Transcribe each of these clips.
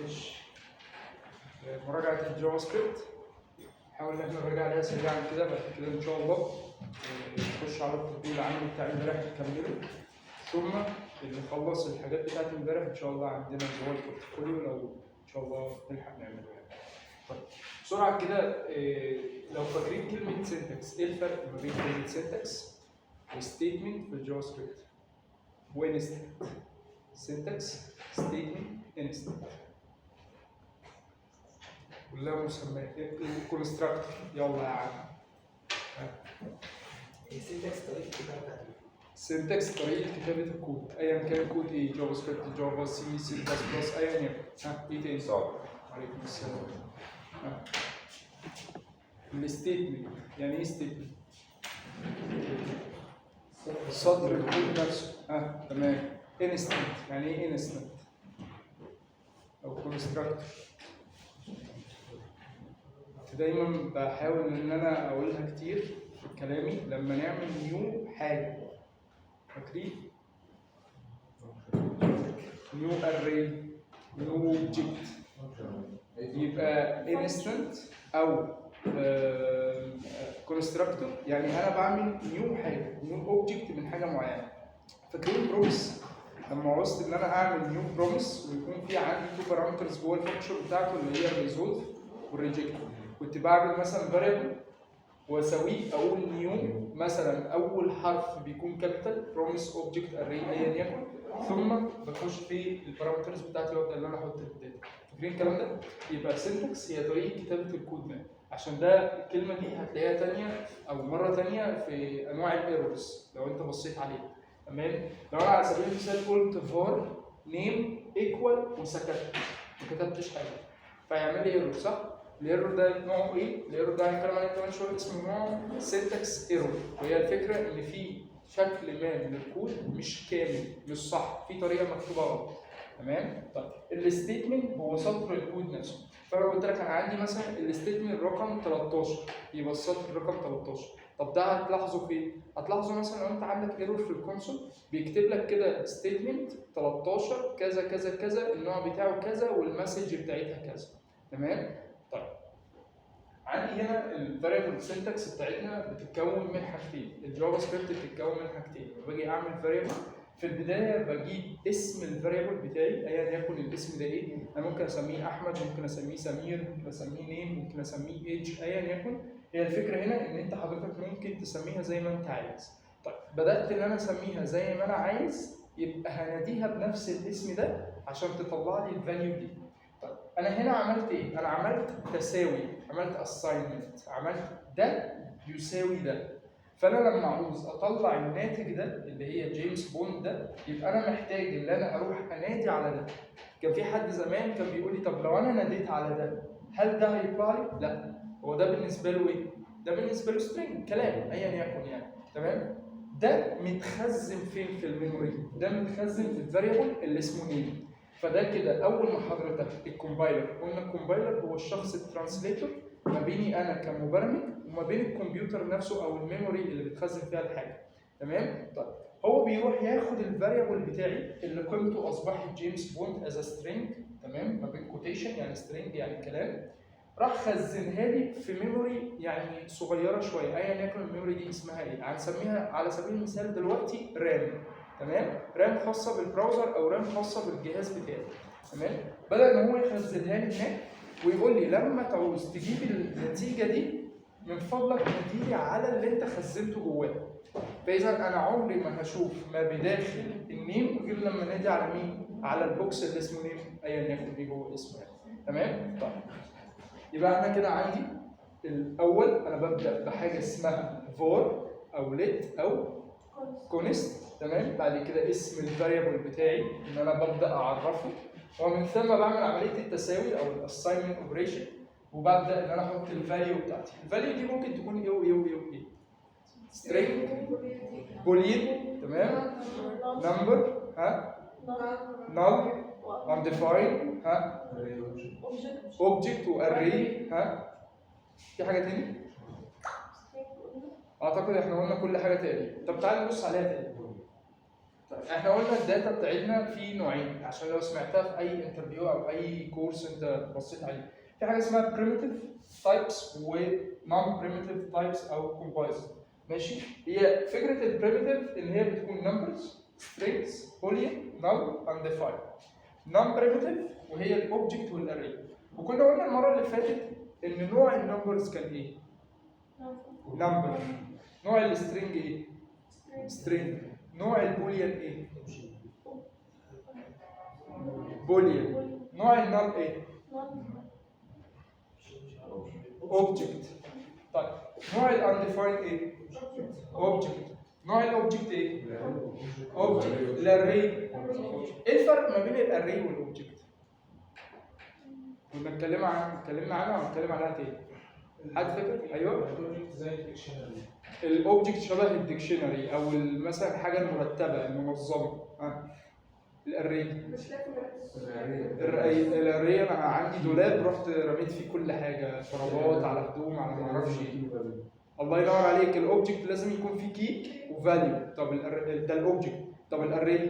ماشي. مراجعة ال JavaScript، نحاول ان احنا نراجع عليها سريعا كده. بعد كده ان شاء الله نخش على التطبيق العملي بتاع امبارح نكمله، ثم اللي نخلص الحاجات بتاعت امبارح ان شاء الله عندنا اللي هو ال portfolio لو ان شاء الله نلحق نعمله يعني. طيب بسرعة كده، لو فاكرين كلمة syntax، ايه الفرق ما بين كلمة syntax و statement في ال JavaScript و instant؟ syntax، statement، instant، كلها مسميات. constructor، يلا يا عم. ال syntax طريقة الكتابة بتاعت syntax طريقة كتابة الكود، ايا كان كود ايه، JavaScript، Java، C، C++، ايا يكن. ها، ايه تاني؟ صعب. عليكم السلام. ها، ال statement يعني ايه statement؟ سطر الكود نفسه. ها، تمام. instant يعني ايه instant او constructor؟ كنت دايما بحاول ان انا اقولها كتير في كلامي لما نعمل new حاجه، فاكرين؟ new array، new object، يبقى instant او constructor، يعني انا بعمل new حاجه، new object من حاجة معينه. فاكرين promise؟ لما عوزت ان انا اعمل new promise ويكون في عندي two parameters جوه ال function بتاعته اللي هي ال resolve وال reject، كنت بعمل مثلا variable واسويه، اقول new مثلا، اول حرف بيكون capital، promise object array ايا يكن، ثم بخش في ال parameters بتاعتي وابدا ان انا احط ال data. فاكرين الكلام ده؟ يبقى syntax هي طريقه كتابه الكود ده، عشان ده الكلمة دي هتلاقيها تانية او مرة تانية في انواع ال errors لو انت بصيت عليها. تمام؟ لو انا على سبيل المثال قلت var name equal وسكت ما كتبتش حاجه، فيعمل لي error، صح؟ ال error ده نوعه ايه؟ ال error ده هنتكلم عليه كمان شويه، اسمه نوع syntax error، وهي الفكرة ان في شكل ما من الكود مش كامل، مش صح، في طريقه مكتوبة غلط. تمام؟ طيب، ال statement هو سطر الكود نفسه. فانا قلت لك انا عندي مثلا ال statement رقم 13، يبقى السطر رقم 13. طب ده هتلاحظه فين؟ هتلاحظه مثلا لو انت عندك error في ال console بيكتب لك كده statement 13 كذا كذا كذا، النوع بتاعه كذا وال message بتاعتها كذا. تمام؟ طيب، عندي هنا ال variable syntax بتاعتنا بتتكون من حاجتين، ال JavaScript بتتكون من حاجتين. لما باجي اعمل variable، في البداية بجيب اسم ال variable بتاعي ايا يكن الاسم ده ايه، انا ممكن اسميه احمد، ممكن اسميه سمير، ممكن اسميه name، ممكن اسميه age، ايا يكن. هي الفكرة هنا ان انت حضرتك ممكن تسميها زي ما انت عايز. طيب، بدات ان انا اسميها زي ما انا عايز، يبقى هناديها بنفس الاسم ده عشان تطلع لي ال value دي. طيب، انا هنا عملت ايه؟ انا عملت تساوي، عملت assignment، عملت ده يساوي ده. فانا لما عاوز اطلع الناتج ده اللي هي جيمس بوند ده، يبقى انا محتاج ان انا اروح انادي على ده. كان في حد زمان كان بيقول لي: طب لو انا ناديت على ده، هل ده هيطلع لي؟ لا، هو ده بالنسبة له ايه؟ ده بالنسبة له string، كلام ايا يكن يعني. تمام؟ ده متخزن فين في ال memory؟ ده متخزن في ال variable اللي اسمه name. فده كده اول ما حضرتك ال compiler، قلنا ال compiler هو الشخص ال translator ما بيني انا كمبرمج وما بين الكمبيوتر نفسه او ال memory اللي بتخزن فيها الحاجه. تمام؟ طيب، هو بيروح ياخد ال variable بتاعي اللي قيمته اصبحت جيمس بوند as string، تمام، ما بين quotation، يعني string يعني كلام، راح خزنها لي في memory يعني صغيرة شويه، ايا يكن ال memory دي اسمها ايه، هنسميها على سبيل المثال دلوقتي RAM. تمام؟ RAM خاصة بال browser او RAM خاصة بالجهاز بتاعي. تمام؟ بدا ان هو يخزنها لي هناك ويقول لي: لما تعوز تجيب النتيجة دي، من فضلك ناديلي على اللي انت خزنته جواه. فاذا انا عمري ما هشوف ما بداخل ال name غير لما نادي على مين؟ على ال box اللي اسمه name، ايا يكن ايه هو اسمه يعني. تمام؟ طيب، يبقى احنا كده عندي الاول انا ببدا بحاجة اسمها var او let او const. تمام؟ بعد كده اسم ال variable بتاعي ان انا ببدا اعرفه، ومن ثم بعمل عملية التساوي او ال assignment operation، وببدا ان انا احط ال value بتاعتي. ال value دي ممكن تكون ايه وايه وايه وايه؟ string، boolean، تمام، number، ها، null، undefined، ها، object و array. ها، في حاجة تاني؟ اعتقد احنا قلنا كل حاجة تقريبا. طب تعالى نبص عليها تاني. طيب، احنا قلنا ال data بتاعتنا في نوعين، عشان لو سمعتها في اي interview او اي course انت بصيت عليه، في حاجة اسمها primitive types و non primitive types او composite. ماشي؟ هي فكرة ال primitive ان هي بتكون numbers، strings، boolean، null، undefined. non primitive وهي ال object وال array. وكنا قلنا المرة اللي فاتت ان نوع ال numbers كان ايه؟ number. نوع ال string ايه؟ string. نوع ال boolean ايه؟ boolean. نوع ال null ايه؟ object. طيب، نوع ال undefined ايه؟ object. نوع ال object ايه؟ object. ال array؟ ايه الفرق ما بين ال array وال object؟ كنا اتكلمنا عنها وهنتكلم عليها تاني. حد فاكر؟ ايوه. ال object زي ال dictionary. ال object شبه ال dictionary او مثلا الحاجة المرتبة المنظمه. ها، ال array؟ مش لازم. ال array انا عندي دولاب رحت رميت فيه كل حاجه، شرابات على هدوم على ما اعرفش ايه. الله ينور عليك. ال object لازم يكون فيه key و value. طب ده ال object. طب ال array؟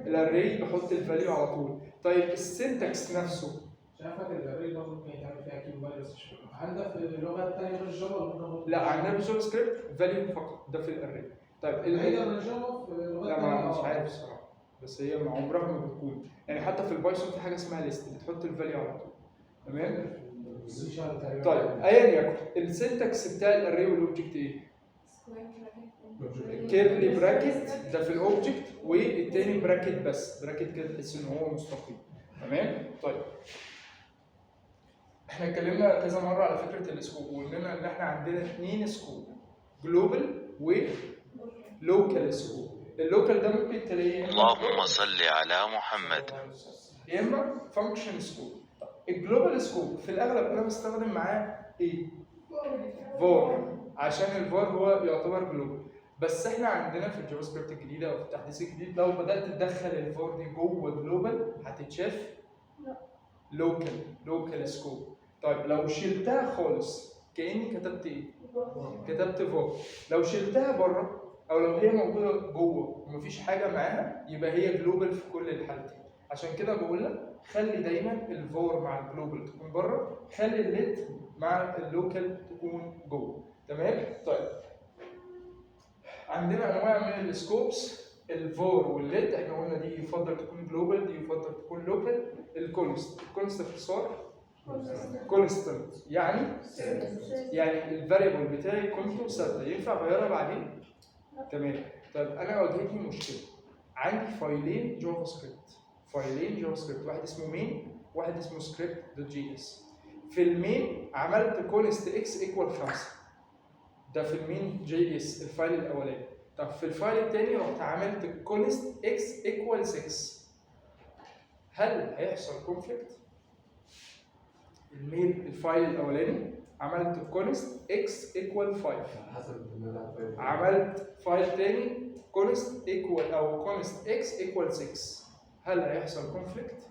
ال array بحط ال value على طول. طيب، ال syntax نفسه؟ مش عارف، فاكر ال array برضه ممكن يتعمل فيها key value، بس مش فاكر هل ده في اللغة الثانية غير ال Java ولا ممكن برضه؟ لا، عندنا في JavaScript value فقط، ده في ال array. طيب بعيدا عن ال Java، في اللغات لا، ما مش الثانية. عارف الصراحه، بس هي ما عمرها ما بتكون، يعني حتى في ال Python في حاجة اسمها list بتحط ال value على طول. تمام؟ C sharp تقريبا. طيب، ايا يكن، ال syntax بتاع ال array وال object ايه؟ curly bracket ده في ال object، والتاني bracket بس، bracket كده تحس ان هو مستقيم. تمام؟ طيب، احنا اتكلمنا كذا مرة على فكرة ال scope، وقلنا ان احنا عندنا اثنين scope، global و local scope. ال local ده ممكن تلاقيه اللهم صل على محمد. يا اما function scope. ال global scope في الاغلب انا بستخدم معاه ايه؟ فار، عشان الفار هو يعتبر global. بس احنا عندنا في ال JavaScript الجديدة او في التحديث الجديد، لو بدات تدخل الفار دي جوه global هتتشاف لا. local، local scope. طيب، لو شلتها خالص كاني كتبت ايه؟ كتبت فار. لو شلتها بره او لو هي موجودة جوه ومفيش حاجة معاها، يبقى هي global في كل الحالتين. عشان كده بقول لك خلي دايما الفار مع ال global تكون بره، خلي ال let مع ال local تكون جوه. تمام؟ طيب، عندنا انواع من ال scopes، ال var وال let. احنا قلنا دي يفضل تكون global، دي يفضل تكون local. ال const، ال const اختصار constant، يعني ال variable بتاعي قيمته ثابته، ينفع اغيرها بعدين؟ تمام. طيب، انا واجهتني مشكله، عندي فايلين JavaScript، فايلين JavaScript، واحد اسمه main، واحد اسمه script.js. في ال main عملت const x equal 5، ده في ال main JS ال file الاولاني. طب في ال file الثاني رحت عملت const x equal 6، هل هيحصل conflict؟ ال main ال file الاولاني عملت const x equal 5. حسب الملعب. عملت file تاني const equal او const x equal 6، هل هيحصل conflict؟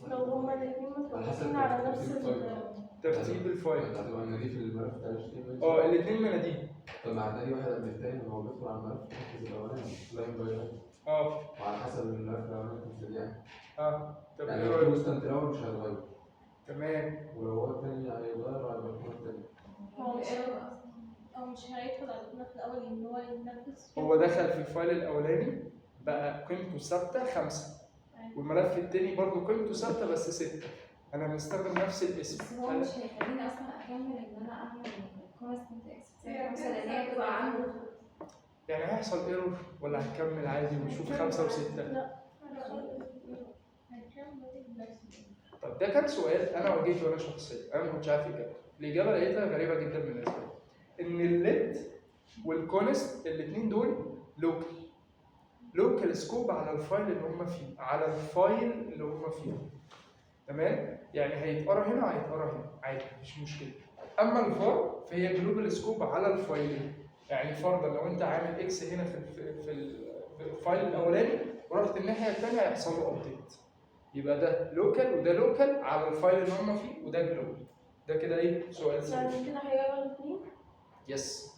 لو هما الاثنين على حسب متفقين على نفس ترتيب ال ترتيب ال file. هتبقى مناديه في الملف بتاع ال HTML. اه، الاثنين مناديب. طب ما هتلاقي واحد قبل التاني، ما هو بيدخل على الملف ينفذ الاولاني line by line. وعلى حسب الملف الاولاني ينفذ يعني. اه، طب يعني ايه لو رايك؟ ال constant الاول مش هيتغير. ولو هو التاني هيتغير هيبقى ال constant. هو مش هو مش هيدخل على الملف الأول إن هو ينفذ. هو دخل في ال file الاولاني بقى قيمته ثابتة 5، والملف التاني برضه قيمته ثابتة بس 6، انا بستخدم نفس الاسم. بس هو مش هيخليني اصلا اكمل ان انا اعمل constant x بتساوي 5، لان هي بتبقى عنده. يعني هيحصل error ولا هنكمل عادي ونشوف 5 و6؟ لا. طب ده كان سؤال انا واجهته انا شخصيا، انا ما كنتش عارف اجابته. الاجابة لقيتها غريبة جدا بالنسبة لي، ان ال let وال const الاثنين دول local، local scope على ال file اللي هم فيه، على ال file اللي هم فيه. تمام؟ يعني هيتقرا هنا، هيتقرا هنا عادي، مفيش مشكله. اما الفار فهي global scope على الفايلين. يعني فرضا لو انت عامل x هنا في ال file الاولاني ورحت الناحية الثانية هيحصل له update. يبقى ده local وده local على ال file اللي هم فيه، وده global. ده كده ايه؟ سؤال سهل. يعني كده هيقرا الاثنين. yes.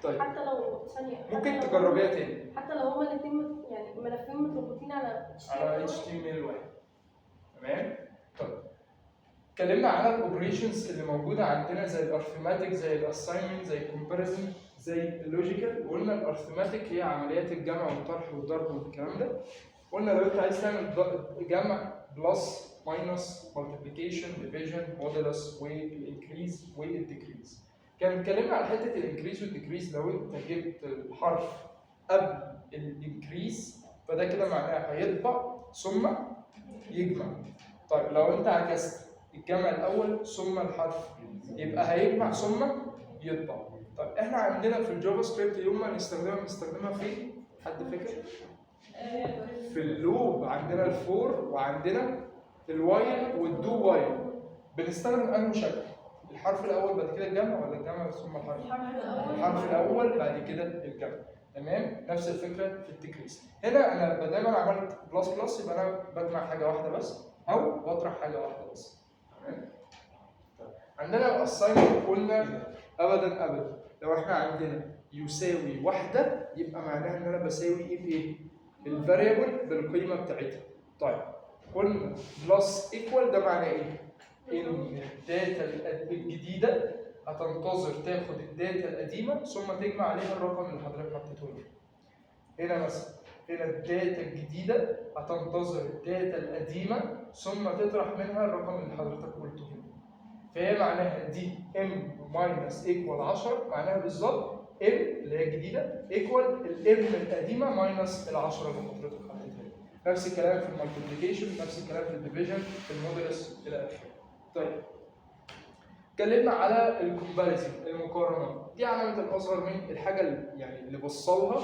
طيب حتى لو ثانية، حتى ممكن لو تجربيها تاني. حتى لو هما الاثنين يعني ملفين متربوطين على على HTML واحد. تمام؟ طيب اتكلمنا على ال operations اللي موجودة عندنا زي ال arithmetic، زي ال assignment، زي ال comparison، زي ال logical. وقلنا ال arithmetic هي عمليات الجمع والطرح والضرب والكلام ده. قلنا لو انت عايز تعمل جمع، plus، minus، multiplication، division، modulus، وال increase وال decrease. كان اتكلمنا على حتة ال increase وال decrease. لو انت جبت الحرف قبل ال increase فده كده معناه هيطبع ثم يجمع. طيب لو انت عكست الجمع الاول ثم الحرف يبقى هيجمع ثم يطبع. طيب احنا عندنا في ال JavaScript يوم ما نستخدمها فين؟ حد فاكر؟ في ال loop عندنا ال for وعندنا ال while وال do while. بنستخدم انه شكل؟ الحرف الاول بعد كده الجمع ولا الجمع ثم الحرف؟ الحرف الاول بعد كده الجمع. تمام؟ نفس الفكرة في ال decrease. هنا انا بدل ما انا عملت plus plus يبقى انا بجمع حاجة واحدة بس او بطرح حاجة واحدة بس. تمام؟ طيب. عندنا ال assignment، قلنا ابدا ابدا لو احنا عندنا يساوي واحدة يبقى معناها ان انا بساوي ايه بايه؟ ال variable بالقيمة بتاعتها. طيب قلنا plus equal ده معناه ايه؟ ان ال data الجديدة هتنتظر تاخد ال data القديمة ثم تجمع عليها الرقم اللي حضرتك حطيته لي. هنا مثلا هنا ال data الجديدة هتنتظر ال data القديمة ثم تطرح منها الرقم اللي حضرتك قلته هنا. فهي معناها دي m minus equal 10، معناها بالظبط m اللي هي الجديدة equal ال m القديمة minus ال 10 اللي حضرتك حطيتها. نفس الكلام في ال multiplication، نفس الكلام في ال division، في ال modulus الى اخره. طيب اتكلمنا على ال comparison، المقارنة. دي علامة الاصغر من الحاجة اللي يعني اللي بصلها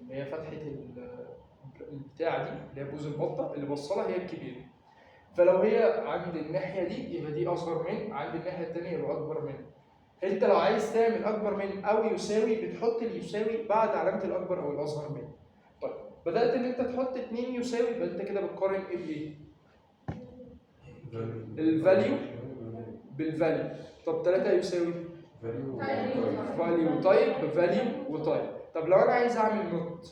اللي هي فتحه البتاع دي اللي هي بوز البطة، اللي بصلها هي الكبيرة. فلو هي عند الناحية دي يبقى دي اصغر من، عند الناحية الثانية يبقى اكبر من. انت لو عايز تعمل اكبر من او يساوي بتحط اليساوي بعد علامة الاكبر او الاصغر من. طيب بدات ان انت تحط 2 يساوي يبقى انت كده بتقارن ايه بايه؟ ال value بال value. طب 3 يساوي value type ب value و type. طب لو انا عايز اعمل not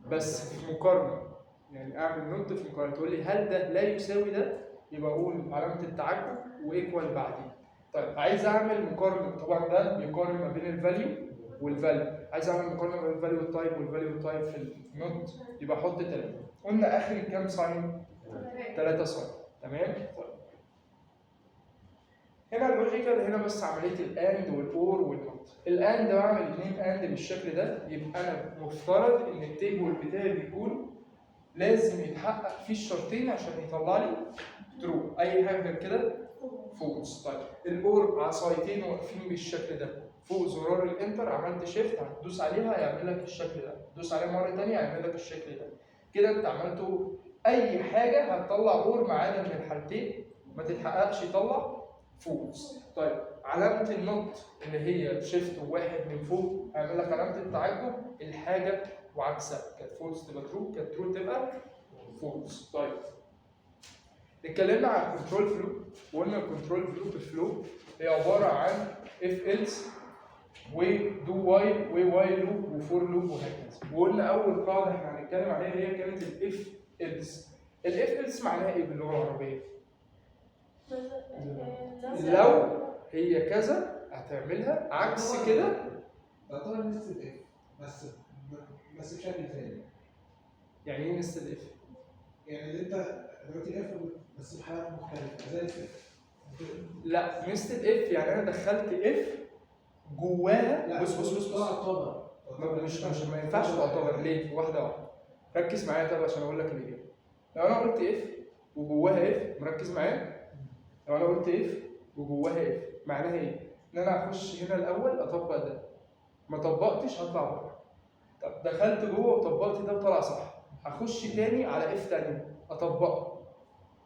بس في مقارنة، يعني اعمل not في مقارنة تقول لي هل ده لا يساوي ده، يبقى اقول علامة التعجب و equal بعديه. طيب عايز اعمل مقارنة، طبعا ده بيقارن ما بين ال value وال value، عايز اعمل مقارنة ما بين ال value وال type وال value وال type في ال not يبقى احط 3. قلنا اخر كام sign؟ 3 sign. تمام؟ طيب هنا ال logical، هنا بس عملية ال and وال or وال not. ال and بعمل 2 and بالشكل ده، يبقى انا مفترض ان ال table بتاعي بيكون لازم يتحقق فيه الشرطين عشان يطلع لي true، اي حاجة غير كده false. طيب ال or عصايتين واقفين بالشكل ده فوق زرار ال enter، عملت shift هتدوس عليها هيعمل لك الشكل ده، دوس عليها مرة ثانية هيعمل لك الشكل ده. كده انت عملته اي حاجة هتطلع or ما عدا من الحالتين ما تتحققش يطلع false. طيب علامة ال not اللي هي shift واحد من فوق هيعمل لك علامة التعجب الحاجة وعكسها، كانت false تبقى true، كانت true تبقى false. طيب اتكلمنا على ال control flow، وقلنا ال control flow flow هي عبارة عن if else و do while و while loop و for loop وهكذا. وقلنا اول قاعدة احنا هنتكلم عليها هي كانت ال if else. ال if else معناها ايه باللغة العربية؟ لو هي كذا هتعملها عكس كده. تعتبر nested if بس بشكل ثاني. يعني ايه nested if؟ يعني اللي انت دلوقتي if بس بحالات مختلفة زي ال if. لا nested if يعني انا دخلت if جواها. بص بص بص بص تعتبر مش مش ما ينفعش تعتبر. ليه؟ واحدة واحدة ركز معايا طب عشان اقول لك الاجابة. لو انا قلت if وجواها if، مركز معايا؟ لو انا قلت if وجواها if معناها ايه؟ ان انا هخش هنا الاول اطبق ده، ما طبقتش هطلع بره. طب دخلت جوه وطبقت ده وطلع صح، هخش تاني على if تانية اطبقها،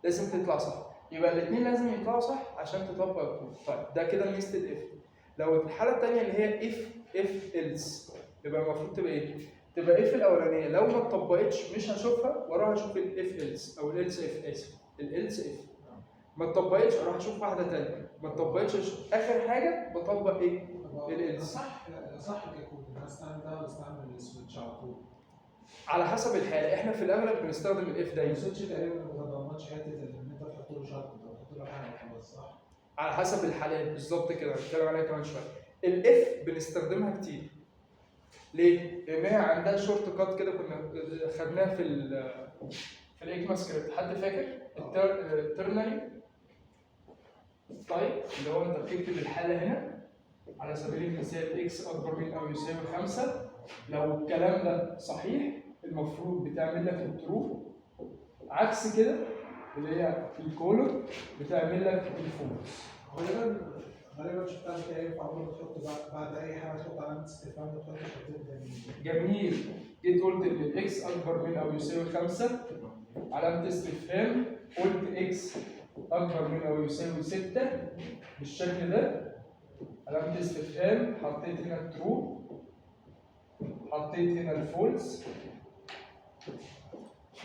لازم تطلع صح. يبقى الاثنين لازم يطلعوا صح عشان تطبق الكود. طيب ده كده nested if. لو الحالة الثانية اللي هي if if else يبقى المفروض تبقى ايه؟ تبقى if الاولانية لو ما اتطبقتش مش هشوفها، واروح اشوف ال if else او ال else if، اسف ال else if ما اتطبقتش اروح اشوف واحدة ثانية، ما اتطبقتش اخر حاجة بطبق ايه؟ ال else. صح. الاصح ككود ان انا استعمل ده ولا استعمل ال switch على طول؟ على حسب الحالة، احنا في الاغلب بنستخدم ال if دايما. ال switch تقريبا ما بيتضمنش حتة ان انت تحط له شرط، انت بتحط له حاجة وخلاص، صح؟ على حسب الحالات بالظبط كده، هنتكلم عليها كمان شوية. ال if بنستخدمها كتير. ليه؟ لان هي عندها shortcut كده كنا خدناها في ال ECMAScript، حد فاكر؟ ال ternary type اللي هو انت بتكتب الحالة هنا على سبيل المثال x اكبر من او يساوي 5، لو الكلام ده صحيح المفروض بتعمل لك ال true، عكس كده اللي هي ال colon بتعمل لك ال false. غالبا شفتها كده، ينفع برضه تحط بعد اي حاجة تحط علامة استفهام وتحط شرطين تانيين. جميل، جيت قلت ان ال x اكبر من او يساوي 5، علامة استفهام، قلت x اكبر من او يساوي 6 بالشكل ده، علامة استفهام، حطيت هنا ال true، حطيت هنا ال false،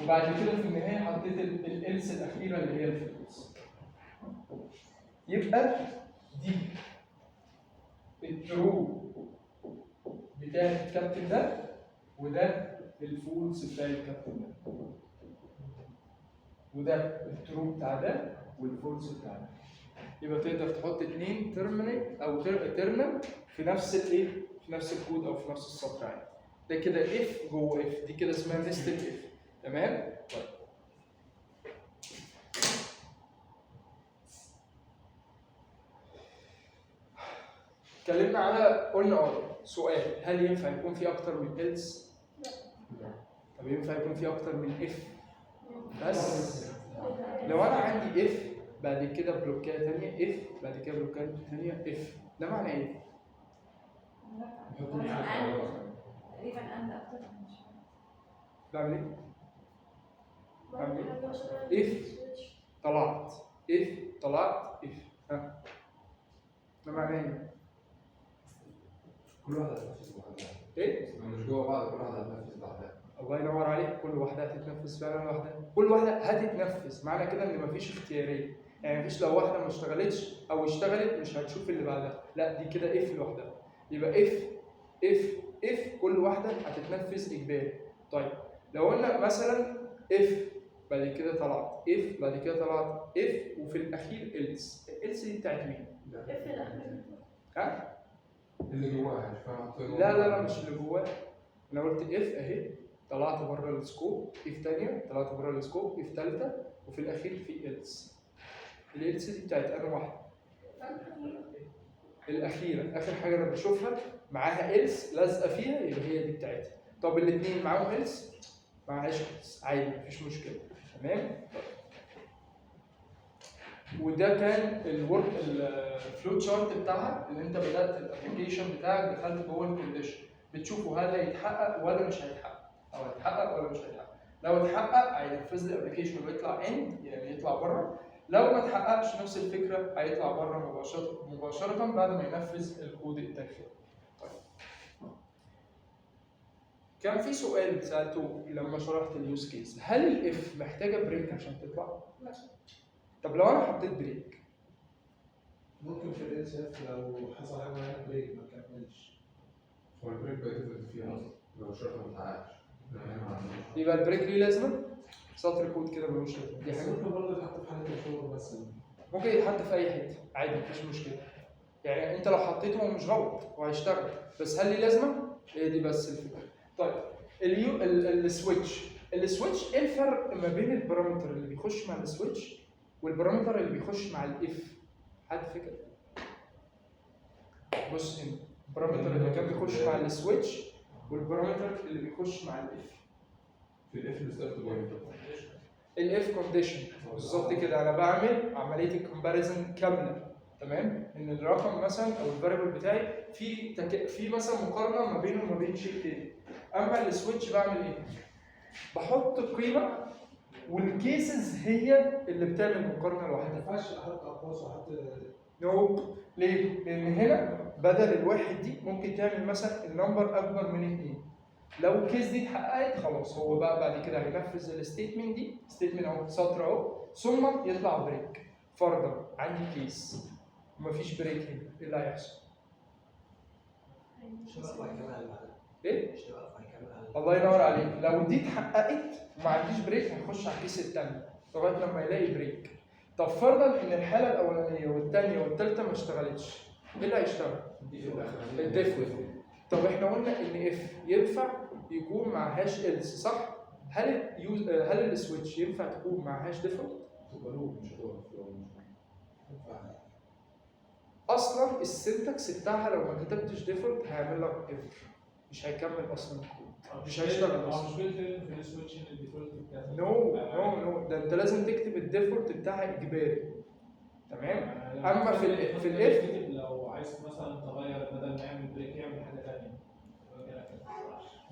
وبعد كده في النهاية حطيت ال else الاخيرة اللي هي ال false. يبقى دي ال true بتاع الكابتن ده، وده ال false بتاع الكابتن ده، وده ال true بتاع ده وال false بتاع ده. يبقى تقدر تحط اثنين terminal او terminal في نفس الايه؟ في نفس الكود او في نفس السطر عادي. ده كده if جوه if، دي كده اسمها nested if. تمام؟ طيب اتكلمنا على قلنا سؤال، هل ينفع يكون في اكتر من else؟ لا. طب ينفع يكون في اكتر من if؟ بس لو انا عندي if بعد كده بلوكايه ثانية if بعد كده بلوكايه ثانية if، ده معنى ايه؟ تقريبا and اكتر من شوية. بعمل ايه؟ بعمل ايه؟ if طلعت if طلعت if، ها ده معناه ايه؟ كل واحدة هتنفذ لوحدها. ايه؟ لو مش جوه بعض كل واحدة هتنفذ لوحدها. الله ينور عليك، كل واحدة هتتنفذ فعلا لوحدها، كل واحدة هتتنفذ، معنى كده ان مفيش اختيارية، يعني مفيش لو واحدة ما اشتغلتش او اشتغلت مش هتشوف اللي بعدها، لا دي كده if لوحدها، يبقى if if if كل واحدة هتتنفذ اجباري. طيب لو قلنا مثلا if بعد كده طلعت if بعد كده طلعت if وفي الاخير else، ال else دي بتاعت مين؟ if الاخير. ها؟ اللي جواها مش فاهم. لا لا لا مش اللي جواها، انا قلت if اهي طلعت بره ال scope، if ثانية طلعت بره ال scope، if ثالثة، وفي الاخير في else. ال else دي بتاعت انا واحدة الاخيرة، اخر حاجة انا بشوفها معاها else لازقه فيها يبقى هي دي بتاعتها. طب الاثنين معاهم else؟ معهاش else عادي مفيش مشكلة. تمام؟ وده كان ال work ال flow chart بتاعها، اللي انت بدات ال application بتاعك دخلت جوه ال condition بتشوفه هل هيتحقق ولا مش هيتحقق، او هيتحقق ولا مش هيتحقق. لو اتحقق هينفذ لي ال application ويطلع end يعني يطلع بره، لو ما اتحققش نفس الفكرة هيطلع بره مباشرة بعد ما ينفذ الكود الداخلي. طيب كان في سؤال سالته لما شرحت ال use case، هل ال if محتاجه break عشان تطلع؟ لا. طب لو انا حطيت break ممكن في ال else if لو حصل حاجة معينة break ما كملش. هو ال break بقى تفرق فيها اصلا لو الشرط ما اتحققش. يبقى ال break ليه لازمه؟ سطر كود كده ملوش لازمه، دي حاجة ممكن برضه يتحط في حاله ال for مثلا، ممكن يتحط في اي حتة عادي مفيش مشكلة. يعني انت لو حطيته هو مش غلط وهيشتغل، بس هل ليه لازمه؟ هي دي بس الفكرة. طيب ال switch، ال switch ايه الفرق ما بين ال parameter اللي بيخش مع ال switch وال parameter اللي بيخش مع ال if؟ حد فكرة؟ بص هنا ال parameter اللي كان بيخش مع ال switch وال parameter اللي بيخش مع ال if. في ال if ال start point. ال if condition بالظبط كده، انا بعمل عملية ال comparison كاملة. تمام؟ ان الرقم مثلا او ال variable بتاعي في مثلا مقارنة ما بينه وما بين شيء تاني. اما ال switch بعمل ايه؟ بحط قيمة وال cases هي اللي بتعمل مقارنة لوحدها. ما ينفعش احط اقواس واحط no. ليه؟ لان هنا بدل الواحد دي ممكن تعمل مثلا ال number اكبر من 2. لو ال case دي اتحققت خلاص هو بقى بعد كده هينفذ ال statement دي، statement اهو سطر اهو، ثم يطلع break. فرضا عندي case ومفيش break هنا، ايه اللي هيحصل؟ مش هيقف وهيكمل على اللي بعدها. ايه؟ مش هيقف وهيكمل على الله ينور عليك. لو دي اتحققت وما عنديش break هيخش على ال case الثانية لغاية لما يلاقي break. طب فرضا ان الحالة الاولانية والثانية والثالثة ما اشتغلتش، ايه اللي هيشتغل؟ ال default. طب احنا قلنا ان if ينفع يكون معهاش else، صح؟ هل ال switch ينفع تكون معهاش default؟ تبقى loop مش هتقف لو مش ينفع. اصلا ال syntax بتاعها لو ما كتبتش default هيعمل لك error، مش هيكمل اصلا الكود، مش هيشتغل اصلا. مش built in في ال switch ان ال default بتاعته. no no no، ده انت لازم تكتب ال default بتاعها اجباري. تمام؟ أما في ال if- لو عايز مثلا تغير بدل ما يعمل break يعمل حاجة ثانية.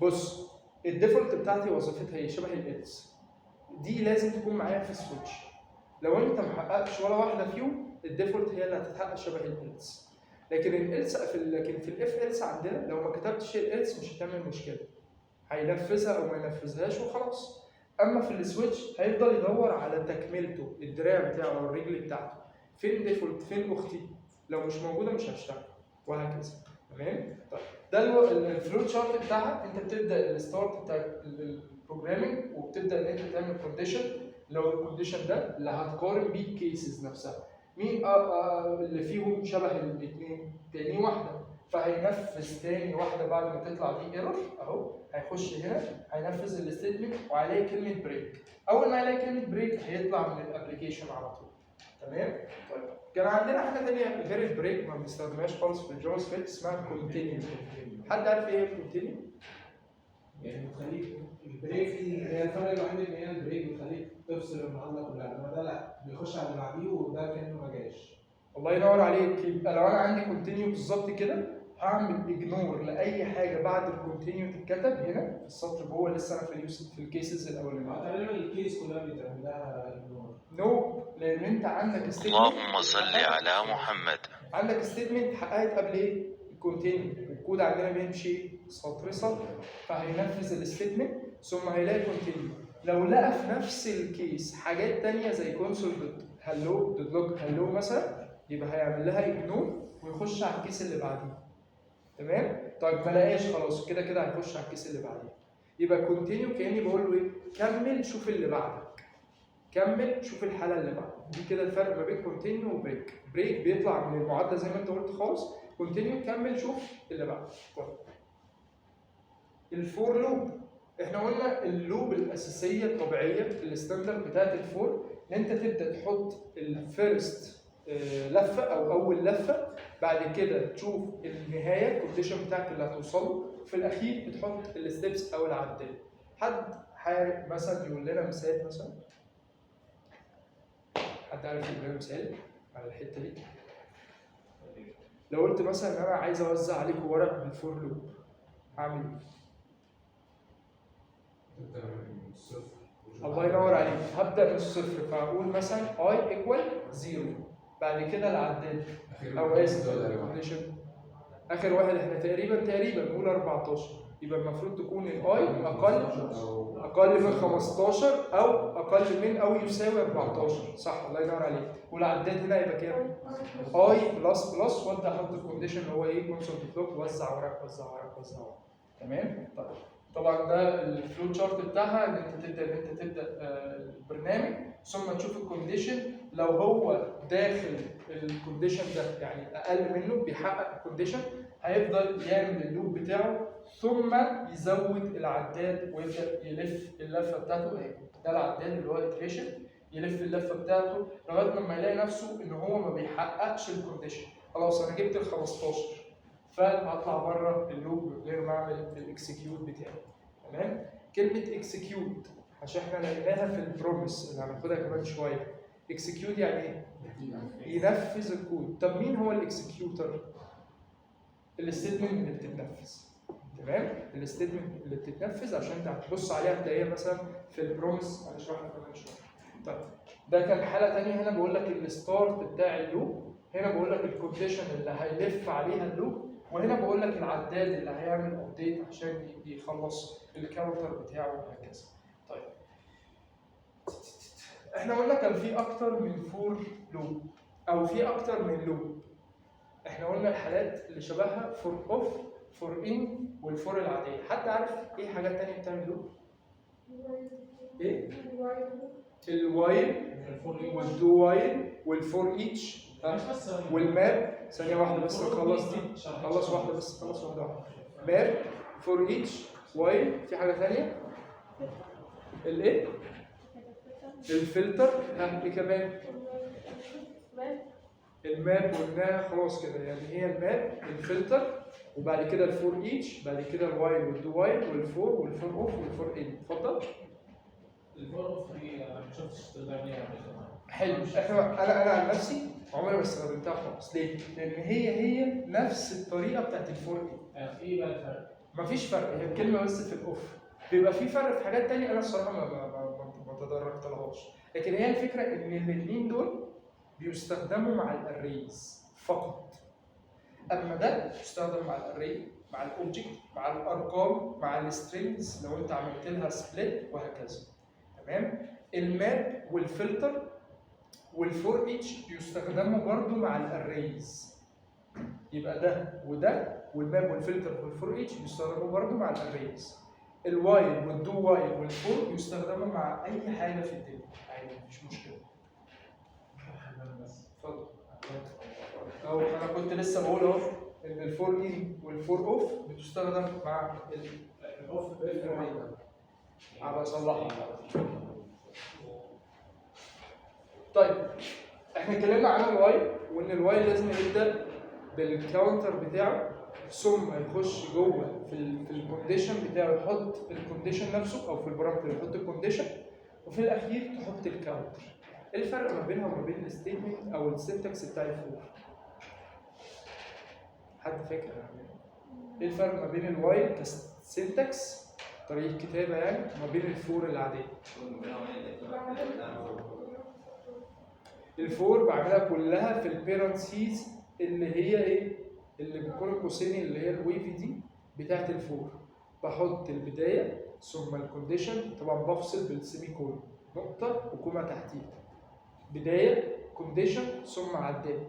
بص، ال default بتاعتي وظيفتها هي شبه ال else، دي لازم تكون معايا في ال switch. لو انت ما حققتش ولا واحدة فيهم ال default هي اللي هتتحقق شبه ال else. لكن ال else في لكن في ال if else عندنا لو ما كتبتش ال else مش هتعمل مشكلة، هينفذها او ما ينفذهاش وخلاص. اما في ال switch هيفضل يدور على تكملته، الدراع بتاعه او الرجل بتاعته، فين default، فين اختي، لو مش موجودة مش هشتغل وهكذا. تمام؟ طيب ده ال flow chart بتاعها. انت بتبدا ال start بتاع ال programming وبتبدا ان انت تعمل condition، لو ال condition ده اللي هتقارن بيه ال cases نفسها، مين اللي فيهم شبه الاثنين؟ تاني واحدة، فهينفذ تاني واحدة بعد ما تطلع دي error اهو، هيخش هنا هينفذ ال statement وعليه كلمة break. اول ما يلاقي كلمة break هيطلع من ال application على طول. تمام؟ طيب كان عندنا حاجة ثانية غير ال break ما بنستخدمهاش خالص في ال JavaScript اسمها continue. حد عارف ايه هي continue؟ يعني بتخليك ال break هي الفرق الوحيد ان هي ال break بتخليك تفصل المعادلة كلها، انما ده لا بيخش على اللي بعديه وده كانه ما جاش. الله ينور عليك. يبقى لو انا عندي continue بالظبط كده هعمل ignore لاي حاجة بعد ال continue تتكتب هنا في السطر جوه، لسه انا في ال use في ال cases الاولانية. تقريبا ال case كلها بيتعمل لها ignore. no، لان انت عندك statement، اللهم صل على محمد. عندك statement اتحققت قبل ايه؟ ال continue، والكود عندنا بيمشي سطر سطر، فهينفذ ال statement ثم هيلاقي continue. لو لقى في نفس ال case حاجات تانية زي console dot hello dot log hello مثلا، يبقى هيعمل لها ignore ويخش على ال case اللي بعديه. تمام؟ طيب ما لقاش خلاص كده كده هيخش على ال case اللي بعديه. يبقى continue كاني بقول له ايه؟ كمل شوف اللي بعدك. كمل شوف الحالة اللي بعدك. دي كده الفرق ما بين continue و break. break بيطلع من المعادلة زي ما انت قلت خالص، continue كمل شوف اللي بعده. طيب ال for loop، احنا قلنا ال loop الاساسية الطبيعية ال standard بتاعت ال for ان انت تبدا تحط ال first لفه او اول لفه، بعد كده تشوف النهاية ال condition بتاعك اللي هتوصل له، في الاخير بتحط ال steps او العداد. حد حابب مثلا يقول لنا مثال مثلا؟ حد عارف يقول لنا مثال على الحتة دي؟ لو قلت مثلا ان انا عايز اوزع عليكم ورق بال for loop، هعمل ايه؟ تبدأ من الصفر. الله ينور عليك. هبدا من الصفر، فاقول مثلا i equal 0، بعد كده العداد او اسف ال condition اخر واحد احنا تقريبا نقول 14، يبقى المفروض تكون ال i اقل من 15 او اقل من او يساوي 14، صح؟ الله ينور عليك. والعداد هنا يبقى كام؟ i plus plus، وابدا احط ال condition اللي هو ايه؟ console log، وزع ورق وزع ورق وزع ورق. تمام؟ طيب طبعا ده ال flow chart بتاعها ان انت تبدا البرنامج ثم تشوف ال condition، لو هو داخل ال condition ده يعني اقل منه بيحقق ال condition هيفضل يعمل ال loop بتاعه ثم يزود العداد ويبدا يلف اللفة بتاعته. اهي ده العداد اللي هو iteration، يلف اللفة بتاعته لغاية لما يلاقي نفسه ان هو ما بيحققش ال condition، خلاص انا جبت ال 15 فهطلع بره ال loop من غير ما اعمل ال execute بتاعي. تمام؟ كلمة execute عشان احنا لقيناها في ال promise اللي هناخدها كمان شوية. execute يعني ايه؟ ينفذ الكود. طب مين هو ال executor؟ ال statement اللي بتتنفذ. تمام؟ ال statement اللي بتتنفذ عشان انت هتبص عليها تلاقيها مثلا في ال promise هنشرحها كمان شوية. طيب ده كان حاله ثانية. هنا بقول لك ال start بتاع ال loop، هنا بقول لك ال condition اللي هيلف عليها ال loop، وهنا بقول لك العداد اللي هيعمل update عشان يخلص ال counter بتاعه وهكذا. طيب احنا قلنا كان في اكتر من for loop او في اكتر من loop. احنا قلنا الحالات اللي شبهها for of، for in وال for العاديه. حد عارف ايه حاجات تانية بتعمل loop؟ ايه؟ ال while وال do while وال for each وال map. ثانية واحدة بس نخلص دي، خلص واحدة بس، خلص واحدة واحدة. map، for each، while، في حاجة ثانية؟ الايه؟ الفلتر. ها ايه كمان؟ ال map قلناها خلاص كده. يعني هي ال map، ال filter، وبعد كده ال for each، بعد كده ال while وال do while وال for وال for of وال for in. اتفضل. ال for of دي انا ما شفتش استخدام ليها قبل كده. حلو. انا عن نفسي عمري ما استخدمتها خالص. ليه؟ لان هي نفس الطريقة بتاعت ال for in. ايه بقى الفرق؟ مفيش فرق، هي الكلمة بس في ال of. بيبقى في فرق في حاجات تانية انا الصراحة ما تدرجتلهاش، لكن هي الفكرة ان الاثنين دول بيستخدموا مع ال arrays فقط. اما ده يستخدم مع ال array، مع ال object، مع الارقام، مع ال strings لو انت عملت لها split وهكذا. تمام؟ ال map وال filter وال for each بيستخدموا برضو مع ال arrays. يبقى ده وده وال map وال filter وال for each بيستخدموا برضو مع ال arrays. ال while وال do while وال for بيستخدموا مع اي حاجة في الدنيا عادي، مفيش مشكلة. بس اتفضل. اهو انا كنت لسه بقول اهو ان ال for in وال for of بتستخدم مع ال of بيفرق. هبقى اصلحها. طيب احنا اتكلمنا عن ال while، وان ال while لازم يبدا بال counter بتاعه، ثم يخش جوه في ال condition بتاعه، يحط ال condition نفسه، او في ال parameter يحط ال condition، وفي الاخير تحط ال counter. ايه الفرق ما بينها وما بين ال statement او ال syntax بتاع ال for؟ حد فاكر؟ ايه الفرق ما بين ال while ك syntax طريقه كتابه يعني، وما بين ال for العادية؟ ال for بعملها كلها في ال parentheses اللي هي ايه؟ اللي بتكون القوسين اللي هي ال wavy دي بتاعت ال for. بحط البداية ثم ال condition، طبعا بفصل بال semicolon، نقطة و comma تحتيها، بداية condition ثم عداد.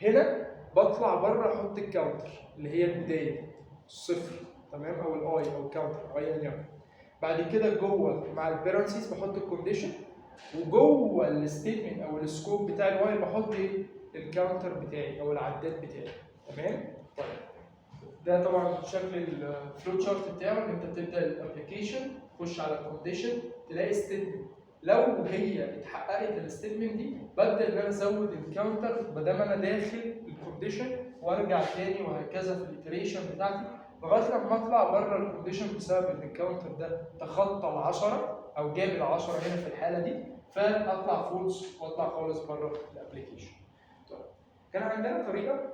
هنا بطلع بره احط ال counter اللي هي البداية الصفر، تمام، او ال i او ال counter او ايا يكن. بعد كده جوه مع ال parentheses بحط ال condition، وجوه ال statement او ال scope بتاع ال while بحط ايه؟ ال counter بتاعي او العداد بتاعي. تمام؟ طيب ده طبعا شكل ال flow chart بتاعه، ان انت بتبدا ال application، تخش على ال condition، تلاقي statement، لو هي اتحققت ال statement دي ببدا ان انا ازود ال counter ما دام انا داخل ال condition، وارجع تاني وهكذا في ال iteration بتاعتي لغاية لما اطلع بره ال condition بسبب ان ال counter ده تخطى ال10 او جاب ال10 هنا في الحالة دي، فاطلع false واطلع خالص بره ال application. طيب كان عندنا طريقه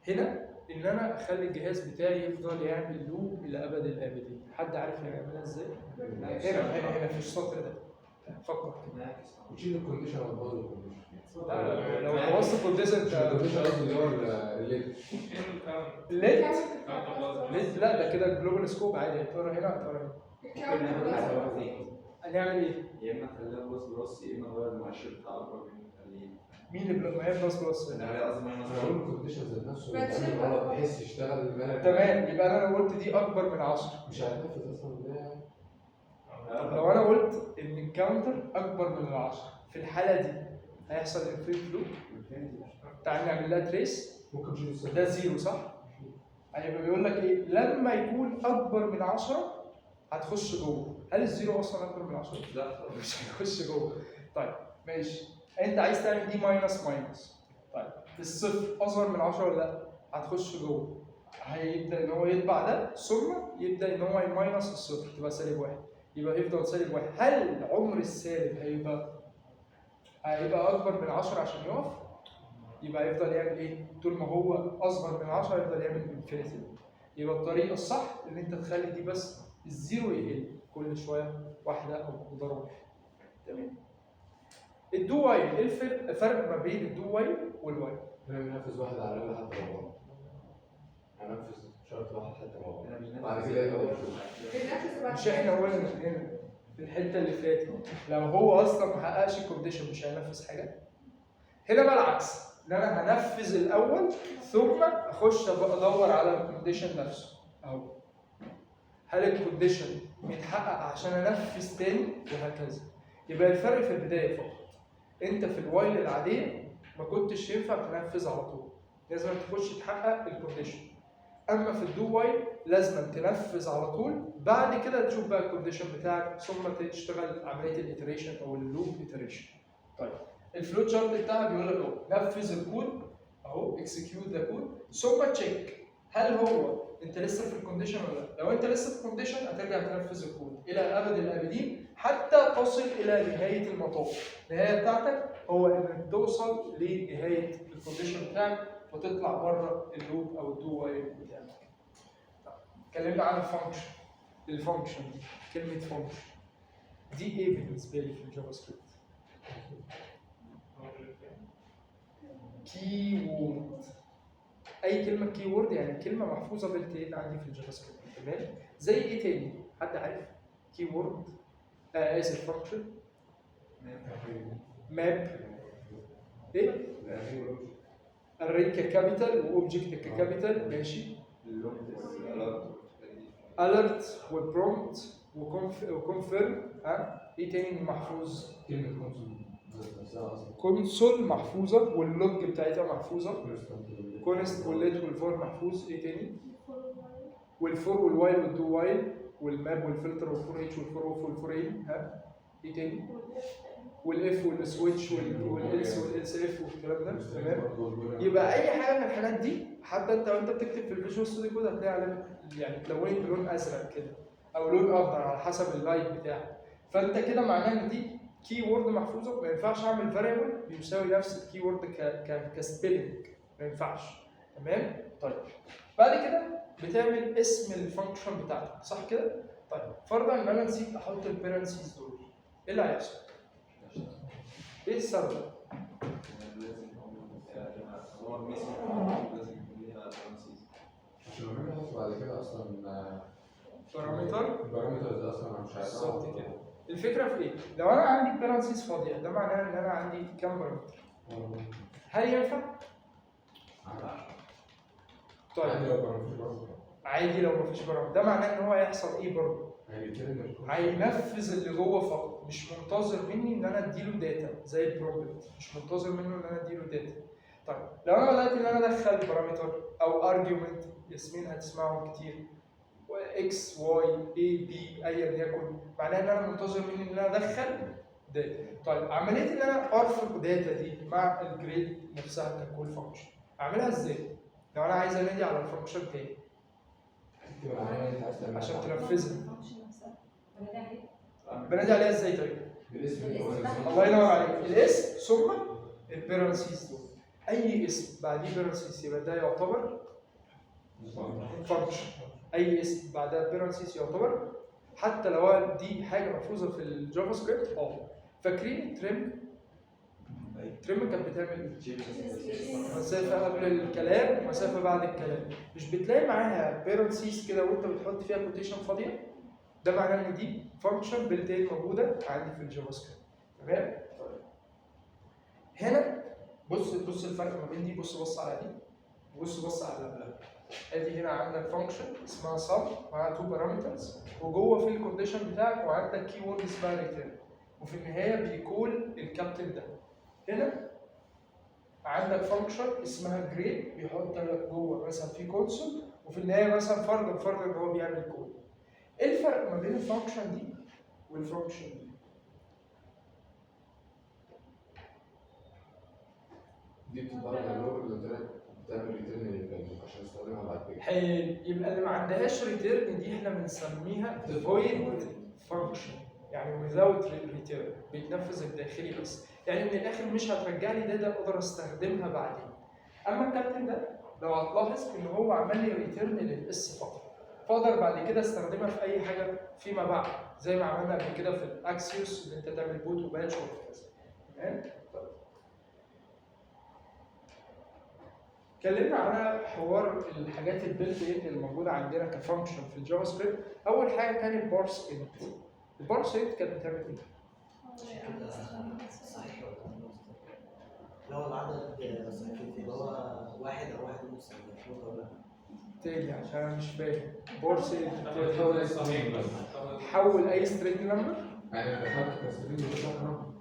هنا ان انا اخلي الجهاز بتاعي يفضل يعمل loop الى ابد الابدين. حد عارف يعملها ازاي؟ هنا هنا هنا في السطر ده فكر. وتشيل ال condition وتبوظ ال condition. لا لو بوظت ال condition مش ال condition قصدي اللي هو ال let. let لا ده كده global scope عادي، هتقرا هنا هتقرا هنا. هنعمل ايه؟ يا اما نخليها plus plus، يا اما نغير المؤشر بتاع اكبر من نخليه مين اللي ما هي plus plus؟ لا قصدي انا بقول ال condition ذات نفسه بيتعمل غلط بحيث يشتغل الملل. تمام، يبقى انا لو قلت دي اكبر من 10 مش هيتنفذ اصلا ده. طب لو انا قلت ان ال counter اكبر من ال 10 في الحالة دي هيحصل infinite loop. تعال نعمل لها trace. ممكن تشيل الصفر. ده zero صح؟ هيبقى بيقول لك ايه؟ لما يكون اكبر من 10 هتخش جوه. هل ال zero اصلا اكبر من 10؟ لا مش هيخش جوه. طيب ماشي، انت عايز تعمل دي minus minus. طيب الصفر اصغر من 10 ولا لا؟ هتخش جوه، هيبدا ان هو يتبع ده، ثم يبدا ان هو ي minus الصفر تبقى سالب واحد، يبقى يفضل سالب واحد. هل عمر السالب هيبقى اكبر من 10 عشان يقف؟ يبقى يفضل يعمل ايه؟ طول ما هو اصغر من 10 يفضل يعمل infinity. يبقى الطريقة الصح ان انت تخلي دي بس ال zero يقل كل شوية واحدة او مقدار واحد. تمام. ال do while، ايه الفرق ما بين ال do while وال while؟ انا بنفذ واحد على الاقل حتى لو غلط. هنفذ شرط واحد حتى لو غلط. بعد كده يبقى مش مش احنا قلنا هنا في الحتة اللي فاتت لو هو اصلا ما حققش ال condition مش هينفذ حاجة؟ هنا بقى العكس، ان انا هنفذ الاول ثم اخش ادور على ال condition نفسه اهو. هل ال condition متحقق عشان انفذ تاني وهكذا. يبقى الفرق في البداية فقط. انت في ال while العادية ما كنتش ينفع تنفذ على طول، لازم تخش تحقق ال condition. اما في ال do while لازم تنفذ على طول، بعد كده تشوف بقى ال condition بتاعك ثم تشتغل عملية ال iteration او ال loop iteration. طيب ال flow chart بتاعها بيقول لك اهو نفذ الكود اهو، execute the code ثم check هل هو انت لسه في ال condition ولا لا. لو انت لسه في ال condition هترجع تنفذ الكود الى ابد الابدين حتى تصل الى نهاية المطاف. النهاية بتاعتك هو انك توصل لنهاية ال condition بتاعك وتطلع بره ال loop او ال do while بتاعك. طيب اتكلمنا عن ال function. ال function دي كلمة function دي ايه بالنسبة لي في ال JavaScript؟ keyword. اي كلمة keyword يعني كلمة محفوظة built in عندي في ال JavaScript، تمام؟ زي ايه تاني؟ حد عارف keyword؟ اسف function، map، ايه؟ array ك capital و object ك capital، ماشي. alert و prompt و confirm. ها ايه تاني محفوظ؟ كلمة console نفسها اصلا console محفوظة وال log بتاعتها محفوظة، const وال let وال var محفوظ. ايه تاني؟ والفور والوايل والدو وايل والماب والفلتر والفور اتش والفور اوف والفور ان. ها ايه تاني؟ وال if وال switch وال else وال else if والكلام ده، تمام. يبقى اي حاجة من الحاجات دي حتى انت وانت بتكتب في ال Visual Studio Code هتلاقي علامة يعني اتلونت بلون ازرق كده او لون اخضر على حسب ال light بتاعك. فانت كده معناها ان دي keyword محفوظة، ما ينفعش اعمل variable بيساوي نفس ال keyword ك spelling، ما ينفعش، تمام؟ طيب بعد كده بتعمل اسم ال function بتاعتك، صح كده؟ طيب فرضا ان انا نسيت احط ال parentheses دول، ايه اللي هيحصل؟ ايه السبب؟ عشان لما نحط بعد كده اصلا parameter، ال parameters اصلا مش عارف بالظبط كده. الفكرة في ايه؟ لو انا عندي parentheses فاضية ده معناه ان انا عندي كام parameter؟ هل ينفع؟ طيب عادي لو مفيش parameter، ده معناه ان هو هيحصل ايه برضه؟ هينفذ اللي جوه فقط، مش منتظر مني ان انا اديله data زي ال prompt، مش منتظر منه ان انا اديله data. طيب لو انا بدات ان انا ادخل parameter او argument، ياسمين هتسمعهم كتير، X Y A B ايا يكن، معناها ان انا منتظر مني ان انا ادخل data. طيب عملية ان انا ارفق data دي مع ال grade نفسها ك call function، اعملها ازاي؟ لو انا عايز انادي على ال function تاني عشان تنفذها بنادي عليها ازاي طيب؟ بالاسم. الله ينور عليك، الاسم ثم ال parentheses دول، اي اسم بعديه parentheses يبقى ده يعتبر function، اي اسم بعدها parentheses يعتبر، حتى لو دي حاجة محفوظة في ال JavaScript. فاكرين ال trim؟ ال trim كانت بتعمل ايه؟ مسافة قبل الكلام ومسافه بعد الكلام، مش بتلاقي معاها parentheses كده وانت بتحط فيها quotation فاضية؟ ده معناه ان دي function built in موجودة عندي في ال JavaScript، تمام؟ طيب هنا بص بص الفرق ما بين دي، بص بص على دي، بص بص على اللي قبلها. ادي هنا عندك function اسمها sum معاها two parameters، وجوه في ال condition بتاعك وعندك keyword اسمها return، وفي النهاية بي call الكابتن ده. هنا عندك function اسمها grade بيحط لك جوه مثلا في console، وفي النهاية مثلا فرضا فرضا ان هو بيعمل call. ايه الفرق ما بين ال function دي وال function دي؟ دي بتطلع لو بتعمل return لل value عشان استخدمها بعد كده. حلو، يبقى اللي ما عندهاش return دي احنا بنسميها void function، يعني without return، بيتنفذ الداخلي بس، يعني من الاخر مش هترجع لي data اقدر استخدمها بعدين. اما الكابتن ده لو هتلاحظ ان هو عمل لي return لل S فقط، فاقدر بعد كده استخدمها في اي حاجة فيما بعد، زي ما عملنا قبل كده في ال axios ان انت تعمل put و patch وهكذا. تمام؟ طيب اتكلمنا على حوار الحاجات ال built in الموجودة عندنا ك function في ال JavaScript. اول حاجة كان ال parseInt. ال parseInt كانت بتعمل ايه؟ صحيح. لو العدد صحيح اللي هو واحد او واحد ونص او ولا لا؟ تاني عشان انا مش فاهم. parse int بتحول اي string بس. حول اي string number. يعني دخلت ك string وطلع رقم.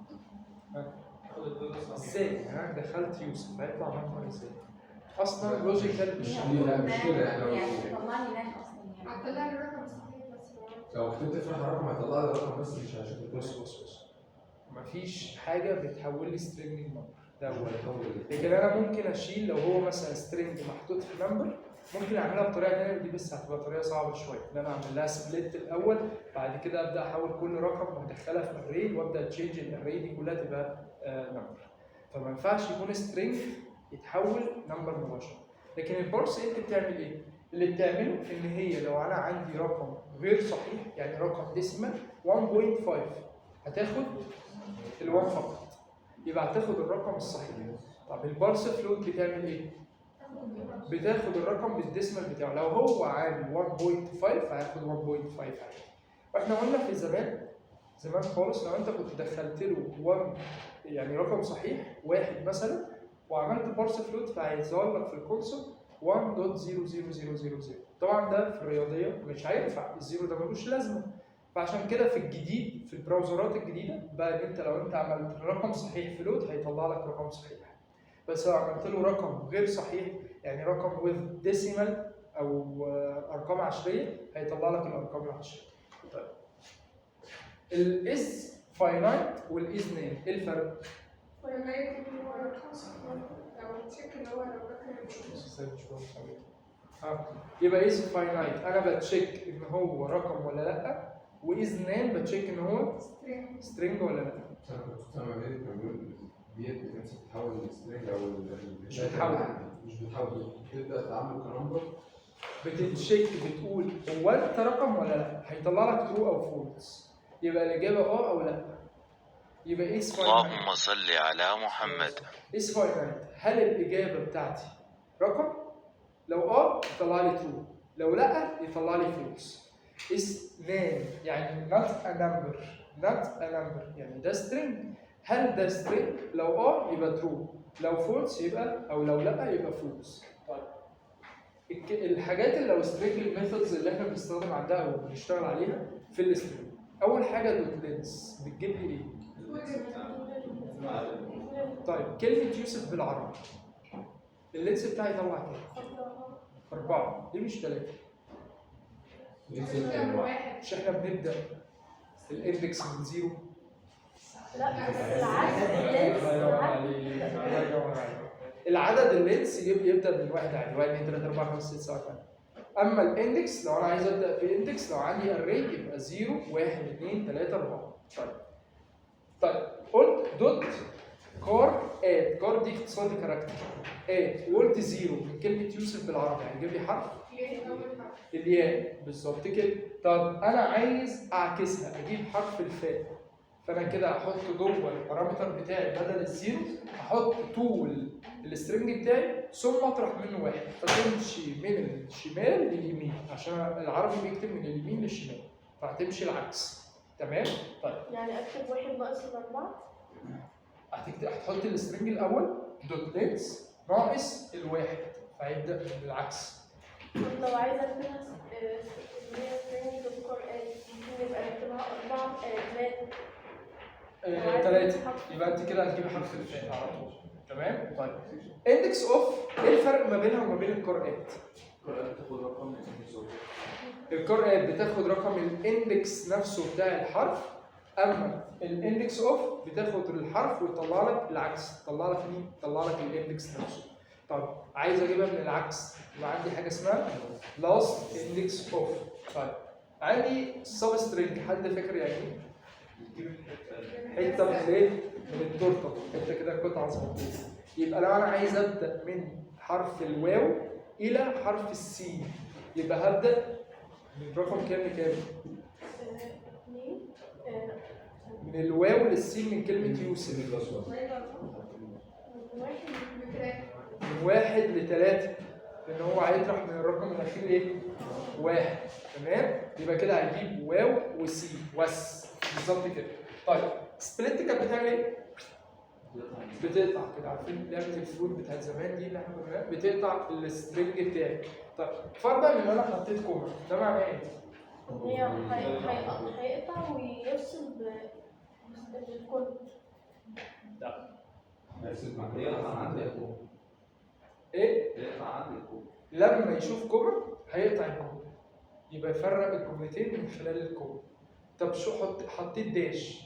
ازاي؟ يعني انا دخلت يوسف هيطلع number ازاي؟ اصلا logical مش لا مش كده، يعني لو يعني طلع لي NaN اصلا يعني. هتطلع لي الرقم الصحيح بس لو كتبت فرح رقم هيطلع لي رقم بس مش هشوف. بص بص بص، مفيش حاجة بتحول لي string number ده اولا. هتحول. لكن انا ممكن اشيل لو هو مثلا string محطوط في number ممكن اعملها بطريقة ثانية، دي بس هتبقى طريقه صعبة شوية، ان انا اعمل لها split الاول، بعد كده ابدا احول كل رقم وادخلها في array وابدا change ال array دي كلها تبقى number. فما ينفعش يكون string يتحول number مباشرة. لكن ال parse int بتعمل ايه؟ اللي بتعمله ان هي لو انا عندي رقم غير صحيح، يعني رقم decimal 1.5، هتاخد ال1 فقط، يبقى هتاخد الرقم الصحيح. طب ال parse float بتعمل ايه؟ بتاخد الرقم بال decimal بتاعه، لو هو عامل 1.5 هياخد 1.5 عادي. واحنا قلنا في زمان زمان خالص لو انت كنت دخلت له 1 يعني رقم صحيح واحد مثلا وعملت parse float فهيظهر لك في ال console 1.00000. طبعا ده في الرياضية مش هينفع، ال zero ده ملوش لازمه. فعشان كده في الجديد في ال browser ات الجديدة بقى ان انت لو انت عملت رقم صحيح float هيطلع لك رقم صحيح، بس لو عملت له رقم غير صحيح يعني رقم with decimal او ارقام عشرية هيطلع لك الارقام العشريه. طيب ال is finite وال is NaN ايه الفرق؟ finite اللي هو رقم، لو check اللي هو لو رقم. يبقى is finite انا ب check ان هو رقم ولا لا، و is NaN ب check ان هو string string ولا لا. بس انا كنت سامع فيديو كان بيقول ديت بتمسك تحول ال string او مش بتحول. مش بتحول، بتبدا تعامله ك number. بتت check بتقول هو انت رقم ولا لا، هيطلع لك true او false، يبقى الاجابة اه او لا. يبقى is finite. اللهم صل على محمد. is finite هل الاجابة بتاعتي رقم؟ لو اه يطلع لي true، لو لا يطلع لي false. is NaN يعني not a number، not a number يعني ده string، هل ده string؟ لو اه يبقى true، لو false يبقى او لو لا يبقى false. طيب الحاجات اللي لو string ال methods اللي احنا بنستخدم عندها او بنشتغل عليها في ال string، اول حاجة dot length بتجيب لي ايه؟ طيب كلمة يوسف بالعربي ال length بتاعي يطلع كام؟ 4. ليه مش 3؟ مش احنا بنبدا ال index من zero؟ لا بس العدد ال length. الله ينور عليك، الله ينور عليك. العدد ال length يبدا من واحد عادي، 1 2 3 4 5 6 7 8. اما ال index لو انا عايز ابدا في index لو عندي array يبقى 0 1 2 3 4. طيب قلت dot charAt، char دي اختصار ل character، at وقلت 0 من كلمة يوسف بالعربي هيجيب لي حرف الياء بالظبط كده. طب انا عايز اعكسها اجيب حرف الفاء، فانا كده هحط جوه ال parameter بتاعي بدل ال zero هحط طول ال string بتاعي ثم اطرح منه واحد، فتمشي من الشمال لليمين عشان العربي بيكتب من اليمين للشمال، فهتمشي العكس. تمام؟ طيب يعني اكتب 1 ناقص 4. هتحط ال string الاول dot length ناقص الواحد، فهيبدا من العكس. طب لو عايزه اكتبها اللي هي string dot charAt ممكن يبقى نكتبها 4 3 3، يبقى انت كده هتجيبي حرف الفاء على طول. تمام؟ طيب index of ايه الفرق ما بينها وما بين ال charAt؟ ال charAt بتاخد رقم من ال index. ال charAt بتاخد رقم ال index نفسه بتاع الحرف، اما ال index of بتاخد الحرف وتطلع لك العكس، تطلع لك مين؟ تطلع لك ال index نفسه. طب عايز اجيبها من العكس، يبقى عندي حاجة اسمها last index of. طيب عندي substring، حد فاكر يعني ايه؟ حتة من الايه؟ من التورتة، حتة كده قطعه صغيرة. يبقى لو انا عايز ابدا من حرف الواو الى حرف السين، يبقى هبدا من رقم كام لكام؟ 2 من الواو للسين من كلمة يوسف. من 1 ل 3، لأن هو هيطرح من الرقم الأخير إيه؟ 1. تمام؟ يبقى كده هيجيب واو وسين وس بالظبط كده. طيب split كانت بتعمل إيه؟ بتقطع كده. عارفين لعبه ال fruit بتاعت زمان دي اللي احنا كنا بتقطع ال string بتاعي. طيب فرضا ان انا حطيت comma، ده معناه ايه؟ ان هي هيقطع ويفصل بالكل. لا هيقطع عندي ال comma. ايه؟ هيقطع عندي ال comma. لما يشوف comma هيقطع الجملة، يبقى يفرق الجملتين من خلال ال comma. طب شو حطيت dash،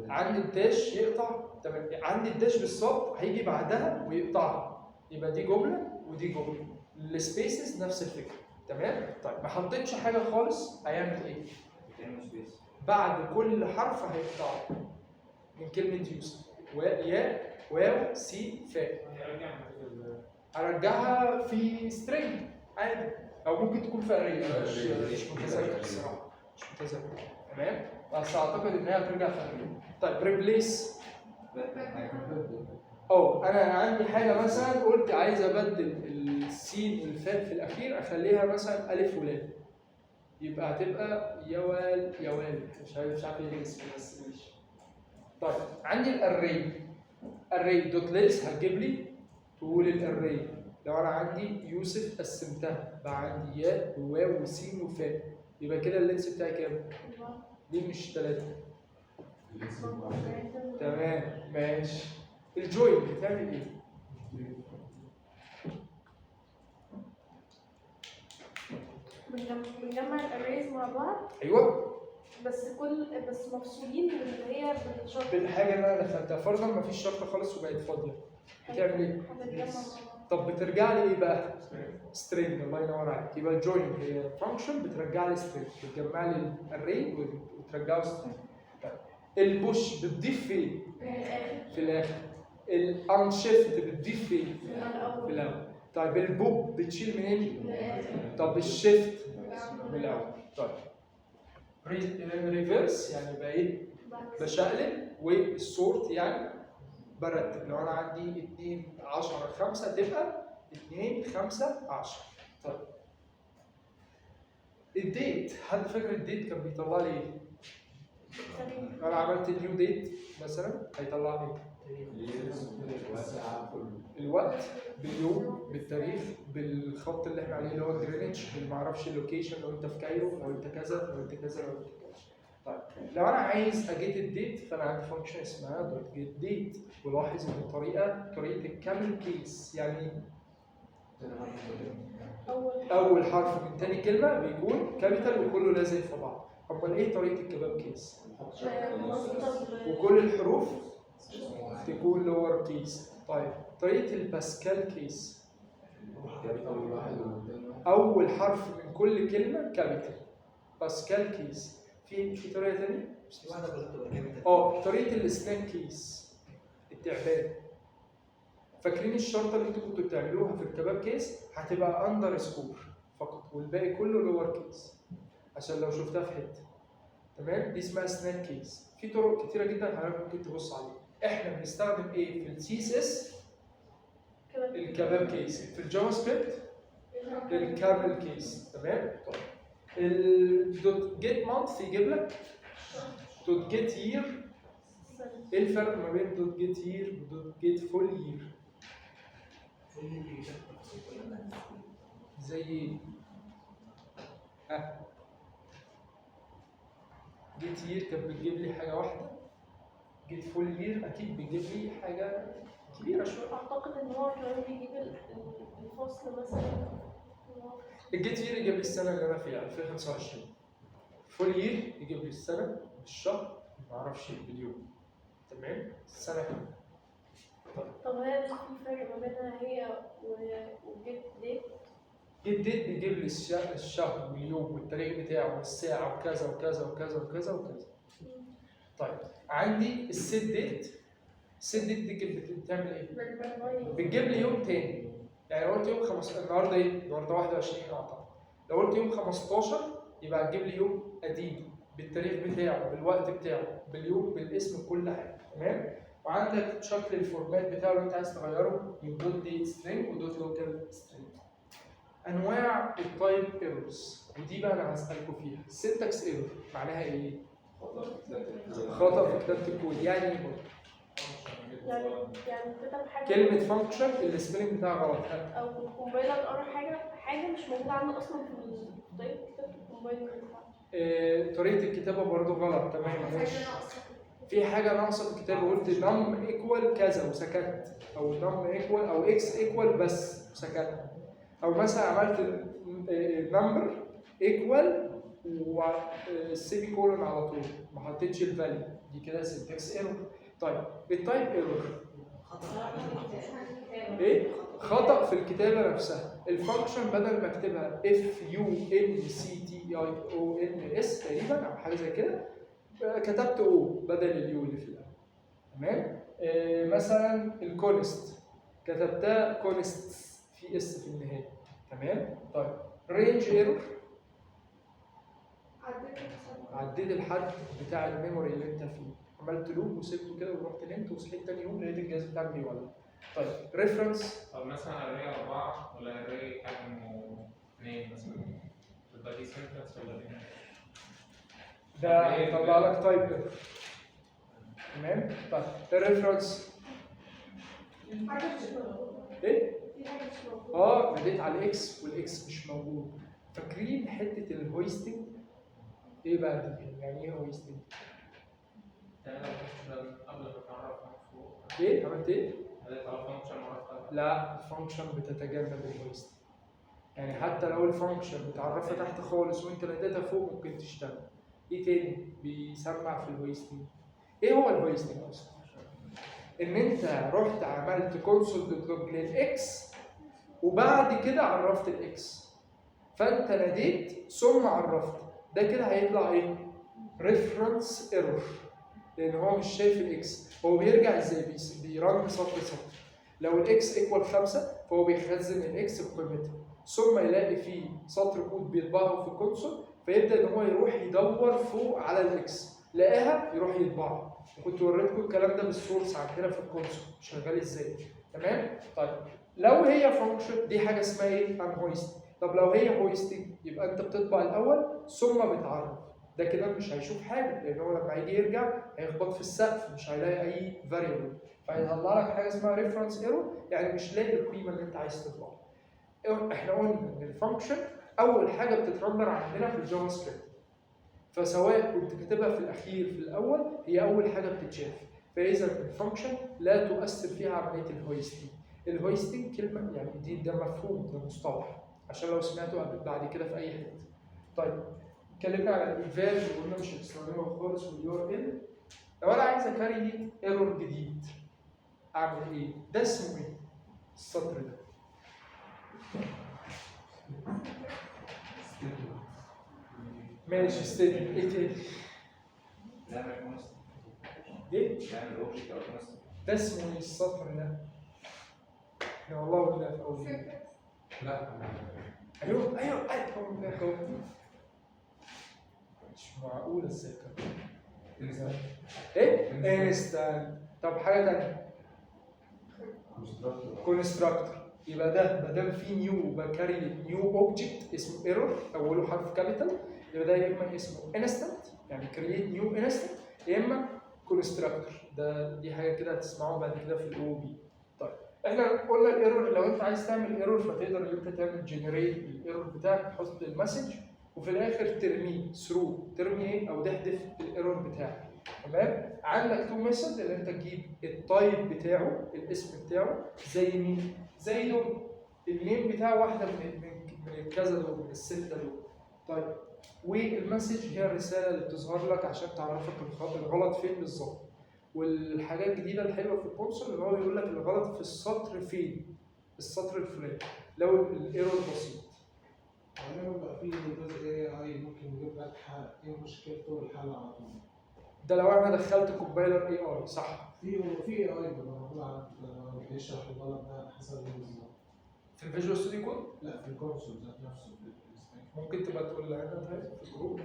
عند ال dash يقطع، تمام، عند ال dash بالظبط هيجي بعدها ويقطعها، يبقى دي جملة ودي جملة. ال spaces نفس الفكرة، تمام؟ طيب ما حطيتش حاجة خالص هيعمل ايه؟ بعد كل حرف هيقطعه من كلمة يوسف، ياء واو سين فاء. هرجعها في string عادي، او ممكن تكون في array، مش متذكر الصراحة، مش متذكر، تمام؟ بس اعتقد ان هي هترجع في array. طيب replace، انا عندي حاجة مثلا قلت عايز ابدل السين والفاء في الاخير اخليها مثلا الف ولام، يبقى هتبقى يوال يوال، مش عارف ايه الاسم بس ماشي. طيب عندي ال array، array dot length هتجيب لي طول ال array. لو انا عندي يوسف قسمتها بقى عندي ياء وواو وسين وفاء، يبقى كده ال length بتاعي كام؟ ليه مش 3؟ تمام ماشي. ال join بتعمل ايه؟ بنجمع ال arrays مع بعض. ايوه بس مفصولين من اللي هي بالشرط، بالحاجة اللي انا دخلتها. فرضا مفيش شرط خالص وبقت فاضية، بتعمل ايه؟ طب بترجع لي ايه بقى؟ string. الله ينور عليك. يبقى ال join هي function بترجع لي string، بتجمع لي ال array وترجعه string. طيب ال push بتضيف فين؟ في الاخر. ال unshift بتضيف فين؟ في الاول. طيب البوب بتشيل منين؟ طب ال shift من الاول. طيب reverse يعني بقى ايه؟ بشقلب. وال sort يعني برتب، لو انا عندي 2 10 5 تبقى 2 5 10. طيب ال date، حد فاكر ال date كان بيطلع لي ايه؟ انا عملت new date مثلا هيطلع لي ايه؟ الوقت باليوم بالتاريخ بالخط اللي احنا عليه اللي هو جرينتش، بالمعرفش ال location، لو انت في Cairo، لو انت كذا، لو انت كذا، لو انت كذا. طيب لو انا عايز ا get ال date فانا عندي function اسمها dot get date، ولاحظ ان الطريقة طريقه ال camel case، يعني اول حرف من تاني كلمة بيكون capital وكله لازق في بعض. امال ايه طريقه ال kebab case؟ وكل الحروف تكون lower case. طيب طريقه ال Pascal case، اول حرف من كل كلمة capital، Pascal case. في طريقه ثانية؟ طريقه ال snake case، التعبان. فاكرين الشرطة اللي انتوا كنتوا بتعملوها في ال kebab case؟ هتبقى underscore فقط والباقي كله lower case، عشان لو شفتها في حتة. تمام؟ دي اسمها snake case. في طرق كتيرة جدا حضرتك ممكن تبص عليها. احنا بنستخدم ايه في ال CSS؟ ال kebab case. في ال JavaScript ال camel case. تمام؟ طيب ال dot get month يجيب لك dot get year. ايه الفرق ما بين dot get year و dot get full year؟ زي ايه؟ ها؟ get year كانت بتجيب لي حاجة واحدة، get full year اكيد بتجيب لي حاجة كبيرة شوية. اعتقد ان هو كمان بيجيب الفصل مثلا. ال get year يجيب لي السنة اللي انا فيها 2025، full year يجيب لي السنة بالشهر ما اعرفش باليوم. تمام؟ السنة كاملة. طب هي في فرق ما بينها هي و get date؟ get date بيجيب لي الشهر واليوم والتاريخ بتاعه والساعة وكذا وكذا وكذا وكذا وكذا. طيب عندي ال set date. ال set date دي بتعمل ايه؟ بتجيب لي يوم تاني. يعني لو قلت يوم 15، النهارده ايه؟ النهارده 21 اعتقد. لو قلت يوم 15 يبقى هتجيب لي يوم قديم بالتاريخ بتاعه بالوقت بتاعه باليوم بالاسم كل حاجة. تمام؟ وعندك شكل ال format بتاعه لو انت عايز تغيره من dot date string و dot locale string. انواع ال type errors، ودي بقى انا هسالكم فيها. syntax error معناها ايه؟ خطأ في كتابة الكود. يعني ايه برضه؟ يعني كتب حاجة، كلمة function ال spelling بتاعها غلط. او ال compiler قرا حاجة مش موجودة عنده اصلا في طريقه كتابه ال compiler بتاعته. طريقه الكتابة برضو غلط. تمام ماشي. في حاجة ناقصه في الكتابة، قلت num equal كذا وسكت، او num equal او x equal بس وسكت، او مثلا عملت number equal و semicolon على طول، ما حطيتش ال value دي، كده syntax error. طيب ال type error ايه؟ خطأ في الكتابة نفسها. ال function بدل ما اكتبها F U N C T I O N S تقريبا او حاجة زي كده، كتبت O بدل ال U اللي في الاول. تمام؟ مثلا ال const كتبتها const في S في النهاية. تمام؟ طيب range error، عديت الحد بتاع ال memory اللي انت فيه، عملت loop وسبته كده ورحت نمت وصحيت تاني يوم لقيت الجهاز بتاعك بيولع. طيب reference. طب مثلا array 4 ولا array حجمه 2 مثلا، تبقى دي syntax ولا ايه؟ ده هيطلع لك type error. تمام؟ طيب ال reference حاجة مش موجودة. ايه؟ في حاجة مش موجودة. ناديت على ال x وال x مش موجود. فاكرين حتة ال hoisting؟ ايه بقى دي؟ يعني ايه hoisting؟ قبل ما تعرفها فوق. ايه؟ عملت ايه؟ ناديت على function وعرفتها. لا، ال function بتتجنب ال hoisting. يعني حتى لو ال function متعرفه تحت خالص وانت ناديتها فوق ممكن تشتغل. ايه تاني بيسمع في ال hoisting؟ ايه هو ال hoisting اصلا؟ ان انت رحت عملت console dot log لل x وبعد كده عرفت ال x، فانت ناديت ثم عرفت، ده كده هيطلع ايه؟ reference error، لان هو مش شايف ال x. هو بيرجع ازاي؟ بي run سطر سطر. لو ال x equal 5 فهو بيخزن ال x بقيمتها، ثم يلاقي فيه سطر كود بيطبعه في ال console، فيبدا ان هو يروح يدور فوق على ال x، لقاها يروح يطبعها. وكنت وريتكم الكلام ده بال source عندنا في ال console شغال ازاي. تمام؟ طيب لو هي function دي حاجة اسمها ايه؟ unhoist. طب لو هي hoisting يبقى انت بتطبع الاول ثم بتعرف، ده كده مش هيشوف حاجة، لان هو لما هيجي يرجع هيخبط في السقف مش هيلاقي اي variable، فهيطلع لك حاجة اسمها reference error، يعني مش لاقي القيمة اللي انت عايز تطبعها. احنا قلنا ان ال function اول حاجة بتت render عندنا في ال JavaScript، فسواء كنت كاتبها في الاخير في الاول هي اول حاجة بتتشاف، فاذا ال function لا تؤثر فيها عملية ال hoisting. ال hoisting كلمة يعني دي ده مفهوم، ده مصطلح، عشان لو سمعته بعد كده في اي حتة. طيب اتكلمنا على ال eval وقلنا مش هنستخدمها خالص، وال URL. لو انا عايز ا create error جديد اعمل ايه؟ ده اسمه ايه؟ السطر ده ماشي statement. ايه تاني؟ نعمل const. ايه؟ نعمل object او const. ده اسمه ايه السطر ده؟ احنا والله قلنا في اول يوم. لا ايوه ايوه ايوه، مش معقولة الذاكرة. ايه؟ instance. طب حاجة ثانية، constructor. يبقى ده ما دام في new ب create new object اسمه error اوله حرف capital، يبقى ده يا اما اسمه instance يعني create new instance، يا اما constructor. ده دي حاجة كده هتسمعوها بعد كده في ال OOP. طيب احنا قلنا ال error، لو انت عايز تعمل error فتقدر ان انت تعمل generate لل error بتاعك، تحط ال message وفي الاخر ترميه throw، ترمي ايه او تحذف ال error بتاعك. تمام؟ عندك two method اللي انت تجيب ال type بتاعه، الاسم بتاعه، زي مين؟ زي دول، ال name بتاعه واحدة من من الكذا دول، من الستة دول. طيب وال message هي الرسالة اللي بتظهر لك عشان تعرفك الغلط فين بالظبط. والحاجات الجديدة الحلوة في ال console اللي هو بيقول لك الغلط في السطر فين، السطر الفلاني لو ال error بسيط. غالبا بقى في جزء AI ممكن يجيب لك ايه مشكلته والحل على طول. ده لو انا دخلت compiler AI صح؟ في AI بيبقى موجود على بيشرح الغلط ده حسب ايه بالظبط. في ال Visual Studio Code؟ لا في ال console ذات نفسه. ممكن تبقى تقول لنا طيب في ال group.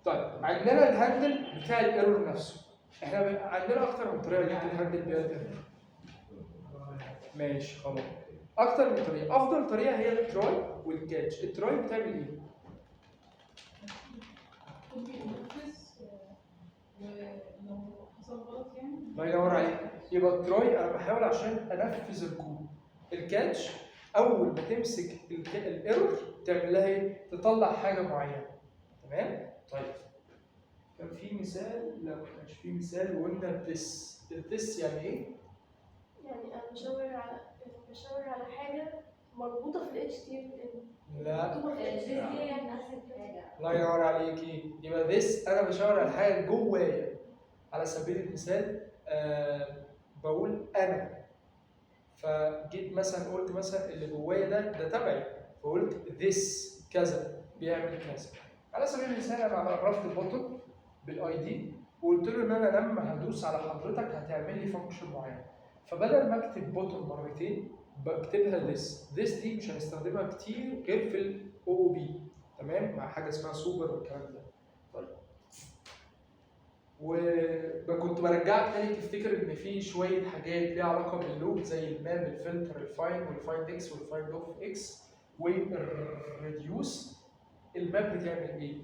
طيب عندنا ال handle بتاع ال error نفسه. احنا عندنا اكتر من طريقه اللي انت ت handle بيها ال error. ماشي خلاص. اكتر من طريقه، افضل طريقه هي ال try وال catch. ال try بتعمل ايه؟ ولو حصل غلط يعني الله ينور عليك. يبقى ال try انا بحاول عشان انفذ الكود. ال catch اول ما تمسك ال error تعمل لها ايه؟ تطلع حاجة معينة. تمام؟ طيب كان في مثال؟ لا ما كانش في مثال. وقلنا ال this، ال this يعني ايه؟ يعني انا بشاور على حاجة مربوطة في ال HTML. لا. مكتوبة في ال this HTML. دي هي نفس الحاجة. الله ينور عليكي. يبقى this انا بشاور على حاجة جوايا. على سبيل المثال بقول انا، فجيت مثلا قلت مثلا اللي جوايا ده تبعي، فقلت this كذا بيعمل كذا. على سبيل المثال انا عرفت ال button بال ID وقلت له ان انا لما هدوس على حضرتك هتعمل لي function معين، فبدل ما اكتب button مرتين بكتبها this. this دي مش هنستخدمها كتير غير في ال OOP، تمام؟ مع حاجة اسمها سوبر والكلام ده. طيب، وكنت برجعك تاني تفتكر ان في شوية حاجات ليها علاقة بال loop زي ال map، ال filter، ال find وال find x وال find of x وال reduce. ال map بتعمل ايه؟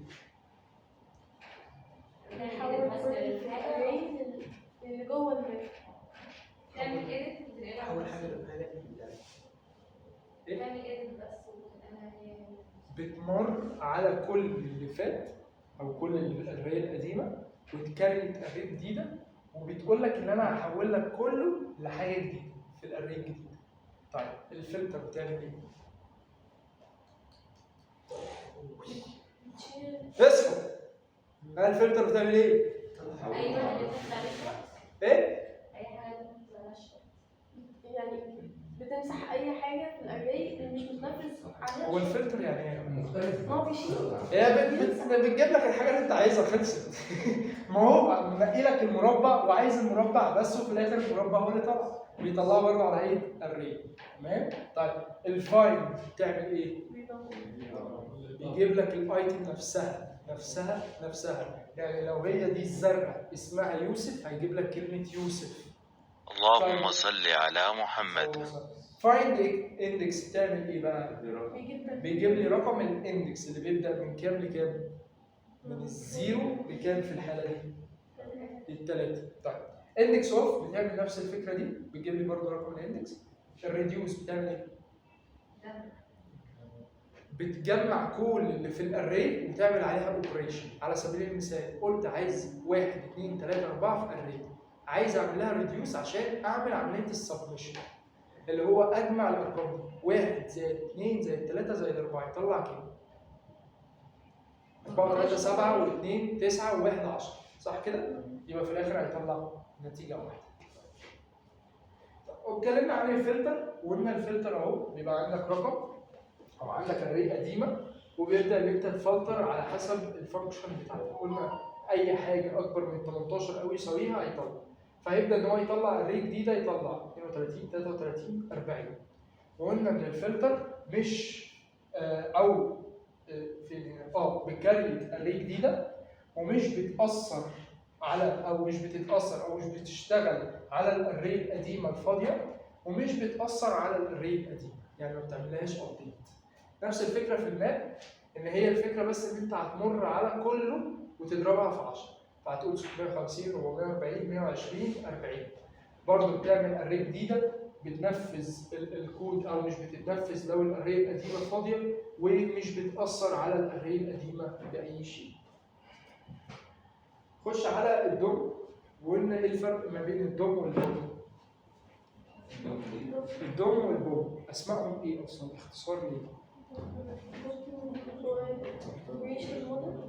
بيحول بس كل اللي في الحاجة ال array اللي جوه ال map. تعمل edit وتنقلها. اول حاجة حاجة إيه؟ تعمل edit بس وتنقلها هي هي. بتمر على كل اللي فات او كل ال array القديمة وت create array جديده، وبتقول لك ان انا هحول لك كله لحاجة جديدة في ال array الجديده. طيب الفلتر بتعمل ايه؟ بتشيل. اصحوا، ها، الفلتر بتعمل ايه؟ ايوه، اللي بتطلع عليه شرط. ايه؟ اي حاجة بتطلع عليها شرط. يعني بتمسح اي حاجة في ال array اللي مش متنفذ عليها. هو الفلتر يعني ايه؟ مختلف. ما هو بيشيل. هي بتجيب لك الحاجة اللي انت عايزها، خلصت. ما هو منقي لك المربع وعايز المربع بس، وفي الاخر المربع هو اللي طلع، بيطلعه برضه على ايه؟ array. تمام؟ طيب ال find بتعمل ايه؟ بيجيب لك ال item نفسها نفسها نفسها، يعني لو هي دي الزرقاء اسمها يوسف هيجيب لك كلمة يوسف. اللهم صل على محمد. find index بتعمل ايه بقى؟ بيجيب لك بيجيب لي رقم ال index اللي بيبدا من كام لكام؟ من ال zero لكام في الحالة دي؟ للثلاثه. طيب index of بتعمل نفس الفكرة دي، بتجيب لي برضه رقم ال index. ال reduce بتعمل ايه؟ بتجمع كل اللي في ال array وتعمل عليها operation. على سبيل المثال قلت عايز 1 2 3 4 في array، عايز اعمل لها reduce عشان اعمل عملية السبمشن اللي هو اجمع الارقام دي، 1 زائد 2 زائد 3 زائد 4 يطلع كام؟ 4 3 7 و2 9 و1 10، صح كده؟ يبقى في الاخر هيطلع نتيجة واحدة. طب واتكلمنا عن الفلتر وقلنا الفلتر اهو بيبقى عندك رقم او عندك array قديمة وبيبدا ان انت تفلتر على حسب ال function بتاعتك. قلنا اي حاجة اكبر من 18 او يساويها هيطلع، فهيبدا ان هو يطلع array جديده، يطلع 32 33 40. وقلنا ان الفلتر مش او في بت create array جديدة ومش بتاثر على او مش بتتاثر او مش بتشتغل على ال array القديمة الفاضيه، ومش بتاثر على ال array القديمه، يعني ما بتعملهاش update. نفس الفكرة في ال map، ان هي الفكرة بس ان انت هتمر على كله وتضربها في 10، فهتقول 650 440 120 40. برضه بتعمل array جديدة بتنفذ الكود او مش بتتنفذ لو ال array القديمة فاضيه، ومش بتاثر على ال array القديمة باي شيء. خش على ال DOM. وقلنا ايه الفرق ما بين ال DOM وال BOM؟ ال DOM وال BOM اسمائهم ايه اصلا؟ اختصار ليه؟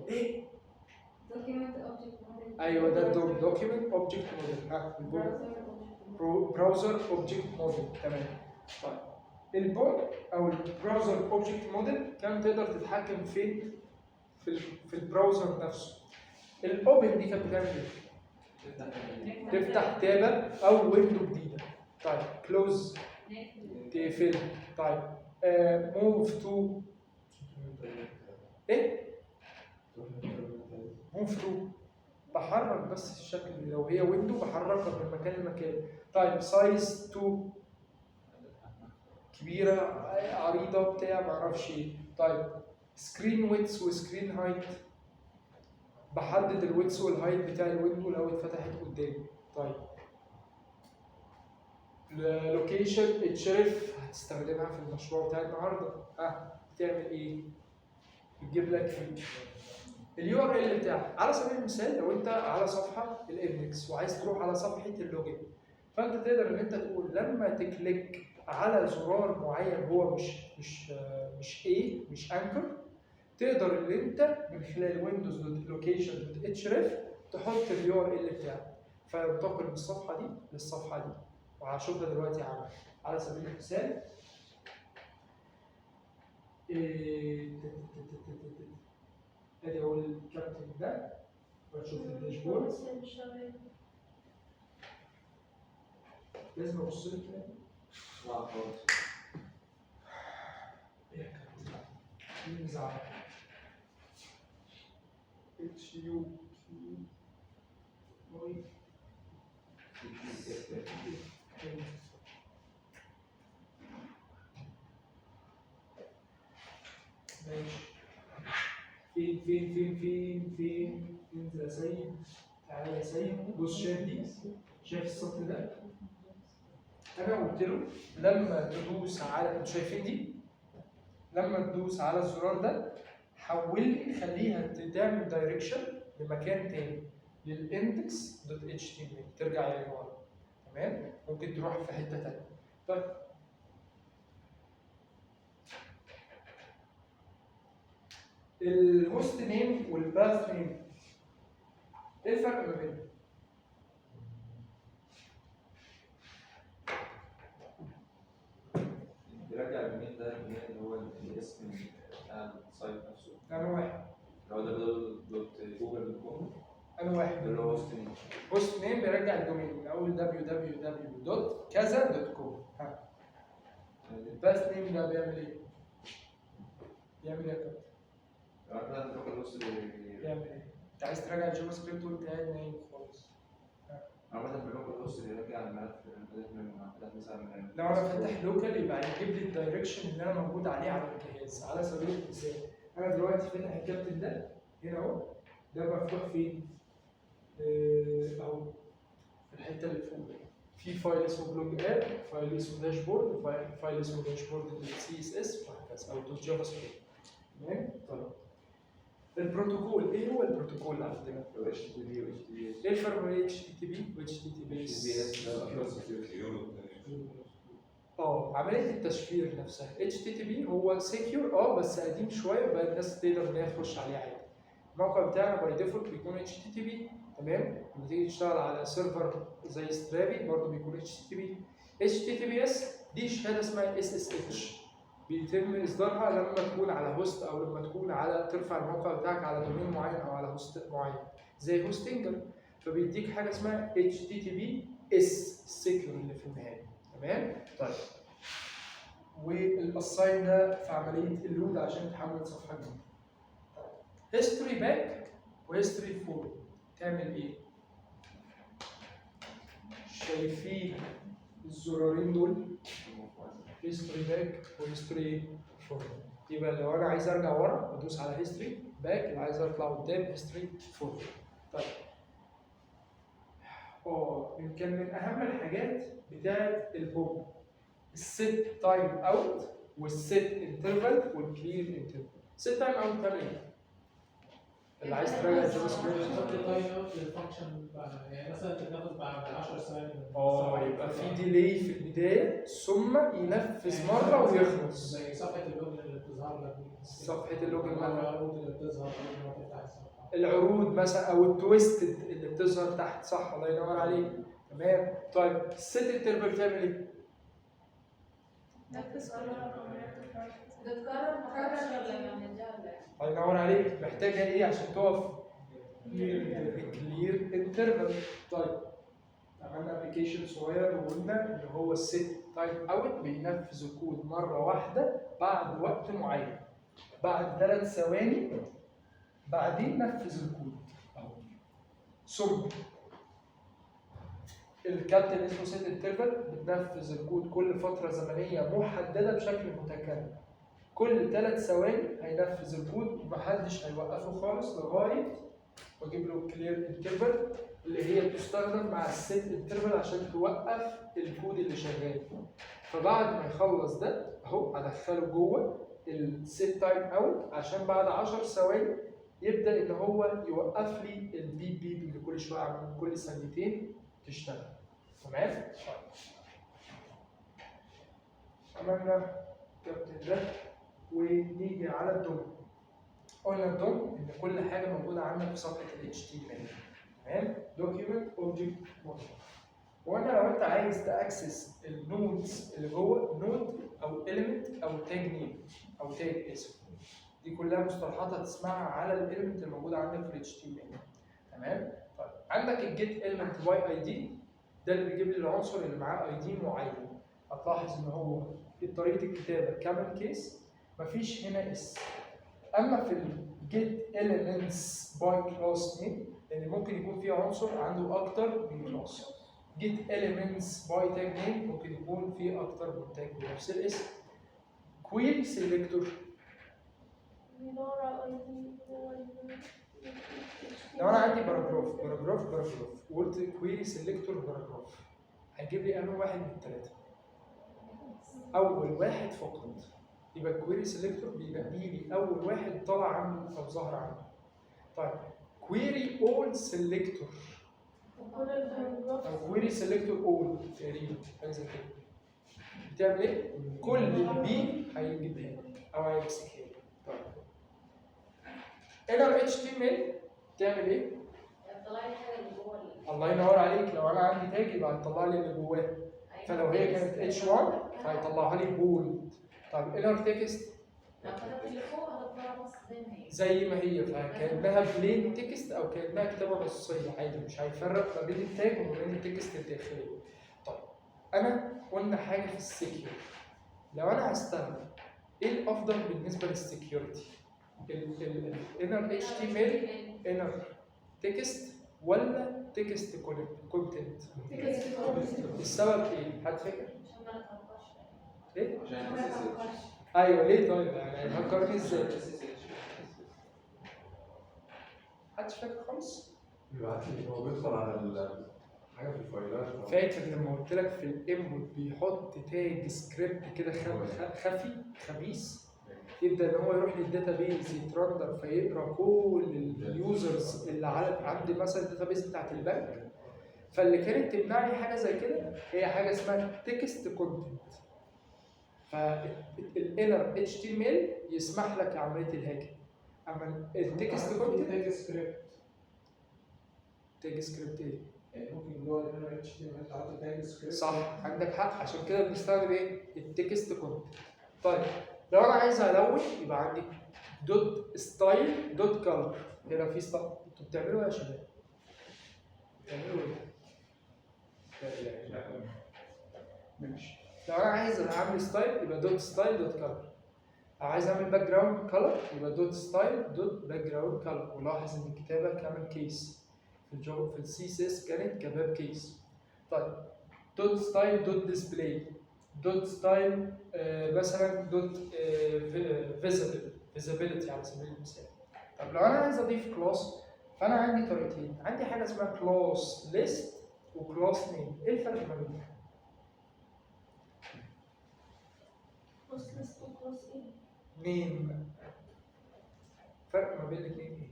ايه؟ document object model. ايوه، ده ال DOM، document object model. ها، ال BOM؟ browser object model. تمام. طيب ال BOM او ال browser object model كان تقدر تتحكم في ال browser نفسه. ال open دي كانت بتعمل ايه؟ تفتح tab او window جديده. طيب close؟ تقفل. طيب move to ايه؟ move to بحرك بس الشكل، لو هي window بحركها من مكان لمكان. طيب size to كبيرة عريضة بتاع معرفش ايه. طيب screen width و screen height، بحدد ال width وال height بتاع ال window لو اتفتحت قدامي. طيب location href هتستخدمها في المشروع بتاع النهارده. بتعمل ايه؟ بتجيب لك ال URL بتاعك. على سبيل المثال لو انت على صفحة ال index وعايز تروح على صفحة ال login، فانت تقدر ان انت تقول لما ت click على زرار معين هو مش ايه، مش anchor، تقدر ان انت من خلال windows dot location dot href تحط ال URL بتاعك، فينتقل من الصفحة دي للصفحه دي. وهشوفها دلوقتي عمل. على سبيل المثال ادي هو الكابتن ده، واشوف ال dashboard. لازم ابص لك كده. لا خالص. ايه يا كابتن؟ مين مزعلك؟ H U Q I N. ماشي. فين فين فين فين فين؟ انزل يا سيد، تعالى يا سيد. بص، شايف دي؟ شايف السطر ده؟ انا قلت له لما تدوس على، انتوا شايفين دي؟ لما تدوس على الزرار ده حول لي، خليها تعمل direction لمكان تاني، لل index dot HTML، ترجع يعني ورا. تمام؟ ممكن تروح في حتة تانية. طيب ال host name وال path name ايه الفرق ما بينهم؟ بيرجع ال domain ده، ال domain اللي هو الاسم بتاع ال site نفسه. انا واحد اللي هو www.google.com. انا واحد ده اللي هو host name. host name بيرجع ال domain من اول www dot كذا dot com. ها، ال path name ده بيعمل ايه؟ بيعمل ايه يا كابتن؟ لو احنا localhost. بيعمل ايه؟ انت عايز تراجع ال JavaScript وانت قاعد نايم خالص. عامة بال localhost بيرجع الملف اللي مثلا من لو انا فاتح local يبقى هيجيب لي ال direction اللي انا موجود عليه على الجهاز. على سبيل المثال انا دلوقتي فاتح الكابتن ده هنا اهو، ده مفتوح فين؟ اهو في الحتة اللي فوق، في file اسمه blog app، file اسمه dashboard، file اسمه dashboard dot CSS وهكذا، او dot JavaScript. تمام؟ طيب البروتوكول، ايه هو البروتوكول اللي عندنا؟ HTTP و HTTPS. ايه الفرق بين اتش تي تي بي و اتش تي تي بي اس؟ HTTPS ده اكثر security. عملية التشفير نفسها. HTTP هو secure بس قديم شويه، بقى الناس تقدر ان هي تخش عليه عادي. الموقع بتاعنا by default بيكون HTTP. تمام؟ لما تيجي تشتغل على server زي Strapi برضه بيكون HTTP. HTTPS دي شهادة اسمها SSH، بيتم اصدارها لما تكون على host او لما تكون على ترفع الموقع بتاعك على domain معين او على host معين زي Hostinger، فبيديك حاجة اسمها HTTPS secure اللي في النهاية. تمام؟ طيب وال assign ده في عملية ال load عشان تحمل صفحة جديدة. طيب history back و history forward تعمل ايه؟ شايفين الزرارين دول؟ history back و history forward. يبقى لو انا عايز ارجع ورا بدوس على history back، لو عايز اطلع قدام history forward. طيب يمكن من اهم الحاجات بتاعت ال BOM ال set timeout وال set interval وال clear interval. set timeout بتعمل ايه؟ اللي عايز تراجع ال JavaScript. تحط timeout لل function، يعني مثلا تتنفذ بعد 10 ثواني. يبقى في delay في البداية ثم ينفذ مرة ويخلص. زي صفحة ال login اللي بتظهر لك دي. صفحة ال login مثلا، العروض اللي بتظهر قبل ما تفتح الصفحة، العروض مثلا او ال twisted اللي بتظهر تحت. صح، الله ينور عليك. تمام. طيب ال set interval بتعمل ايه؟ نفذ كل بتتكرر، ما خدش غير لما بنديها. الله ينور عليك. محتاجه ايه عشان تقف؟ clear interval. طيب عملنا application صغير وقلنا ان هو ال set timeout بينفذ الكود مرة واحدة بعد وقت معين، بعد 3 ثواني بعدين نفذ الكود اهو. ثم الكابتن اسمه set interval بتنفذ الكود كل فترة زمنية محددة بشكل متكرر، كل 3 ثواني هينفذ الكود ومحدش هيوقفه خالص لغاية واجيب له clear interval. اللي هي بتستخدم مع ال set interval عشان توقف الكود اللي شغال. فبعد ما يخلص ده اهو ادخله جوه ال set timeout عشان بعد 10 ثواني يبدا ان هو يوقف لي ال beep beep اللي كل شوية عمال كل ثانيتين تشتغل. تمام؟ طيب. عملنا كابتن ده ونيجي على ال DOM. قلنا ال DOM ان كل حاجة موجودة عندك في صفحة ال HTML. تمام؟ document object model. وقلنا لو انت عايز ت access ال nodes اللي جوه، node او element او tag name او tag اسف، دي كلها مصطلحات هتسمعها على ال element الموجودة عندك في ال HTML. تمام؟ طيب عندك ال get element by ID، ده اللي بيجيب لي العنصر اللي معاه ID معين. هتلاحظ ان هو طريقه الكتابة camel case، مفيش هنا s. اما في ال get elements by class name، لان ممكن يكون في عنصر عنده اكتر من class. get elements by tag name ممكن يكون في اكتر من tag بنفس الاسم. query selector بيدور على ال ID هو لو انا عندي paragraph paragraph paragraph وقلت query selector paragraph، هيجيب لي انه واحد من الثلاثة، اول واحد فقط. يبقى ال query selector بينقي لي اول واحد طلع عنده او ظهر عنده. طيب query all selector كل ال paragraph او query selector all تقريبا حاجة زي كده، بتعمل ايه؟ كل ال p هيجيبها لي او هيمسكها لي. طيب inner HTML بتعمل ايه؟ طلع لي حاجة اللي جوه الله ينور عليك. لو انا عندي tag يبقى هتطلع لي اللي جواه، فلو هي كانت H1 فهيطلعها لي bold. طب inner text لو كتبت اللي فوق هتطلع بس زي ما هي، زي ما هي، فكانها plain text او كانها كتابه نصية عادي، مش هيفرق ما بين ال tag وما بين ال text الداخلي. طيب انا قلنا حاجة في ال secure، لو انا هستخدم ايه الافضل بالنسبة لل security؟ ال inner HTML inner text ولا text content؟ السبب ايه؟ حد فاكر؟ عشان ما نتهكرش. ليه؟ عشان ما نتهكرش. ايوه ليه؟ طيب يعني هكرني ازاي؟ محدش فاكر خالص؟ بيبعت لي هو بيدخل على حاجة في الفايلات. فاكر لما قلت لك في ال input بيحط tag script كده خفي خبيث، يبدا ان هو يروح لل database يترندر فيقرا كل ال users اللي على عند مثلا ال database بتاعت البنك. فاللي كانت تمنعني حاجة زي كده هي حاجة اسمها text content. فال inner HTML يسمح لك عملية ال hacking، اما ال text content tag script. tag script ايه؟ يعني ممكن جوه ال inner HTML تحط tag script. صح عندك حق، عشان كده بنستخدم ايه؟ ال text content. طيب لو انا عايز الون يبقى عندي dot style dot color. هنا في style. انتوا بتعملوا ايه يا شباب؟ بتعملوا ايه؟ لا اله الا الله. ماشي. لو انا عايز اعمل style يبقى dot style dot color. لو عايز اعمل background color يبقى dot style dot background color. ولاحظ ان الكتابة camel case، في الجو في ال CSS كانت kebab case. طيب dot style dot display dot style مثلا dot visible visibility على سبيل المثال. طب لو انا عايز اضيف class فانا عندي طريقتين، عندي حاجة اسمها class list و class name. ايه الفرق ما بينهم؟ class list و class ايه؟ name. فرق ما بين الاثنين ايه؟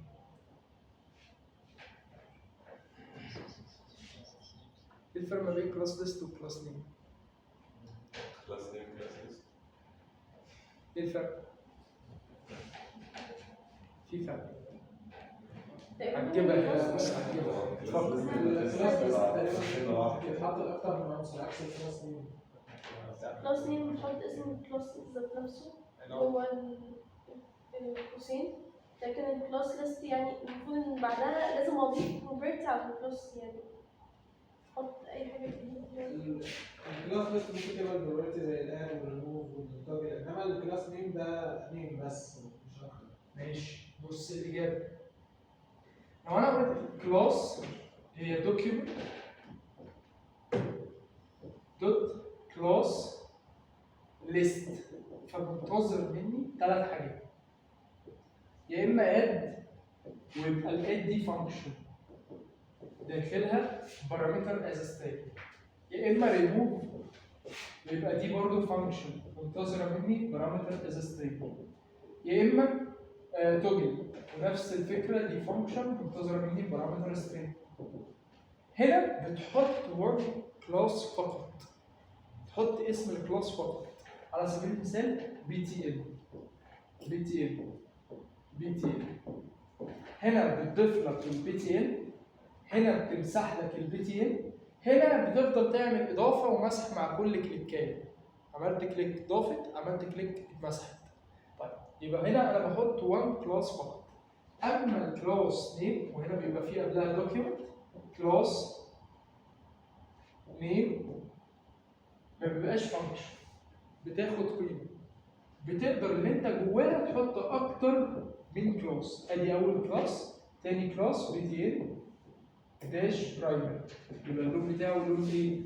ايه الفرق ما بين class list و class name؟ class name class list. ايه الفرق؟ في فرق. هتجيبها هنا، بص هتجيبها. اتفضل. ال class list تقريبا بيتحط اكتر من عنصر عكس ال class name. class name بنحط اسم ال class ذات نفسه جوه القوسين، لكن ال class list يعني المفروض ان بعدها لازم اضيف property على ال class، يعني احط اي حاجة جديدة. ال class list ممكن تبقى ال property زي الاد والريموف والتوجل، انما ال class name ده name بس مش اكتر. ماشي. بص الاجابة، لو انا قلت class هي document dot class list، فمنتظر مني ثلاث حاجات، يا اما add ويبقى ال add دي function، داخلها parameter as string، يا اما ريموف ويبقى دي برضه function منتظره مني parameter as string، يا اما toggle ونفس الفكرة، دي function منتظره مني parameter string. هنا بتحط one class فقط، تحط اسم ال class فقط. على سبيل المثال بي تي ال بي تي ال بي تي ال، هنا بتضيف لك ال btn، هنا بتمسح لك ال btn، هنا بتفضل تعمل اضافه ومسح مع كل كليكايه. عملت click ضافت، عملت click اتمسحت. طيب، يبقى هنا انا بحط 1 class فقط. اما ال class name، وهنا بيبقى فيه قبلها document class name، ما بيبقاش function بتاخد قيمه، بتقدر ان انت جواها تحط اكتر من class. ادي اول class، تاني class btn dash primary، يبقى اللون بتاعه لون ايه؟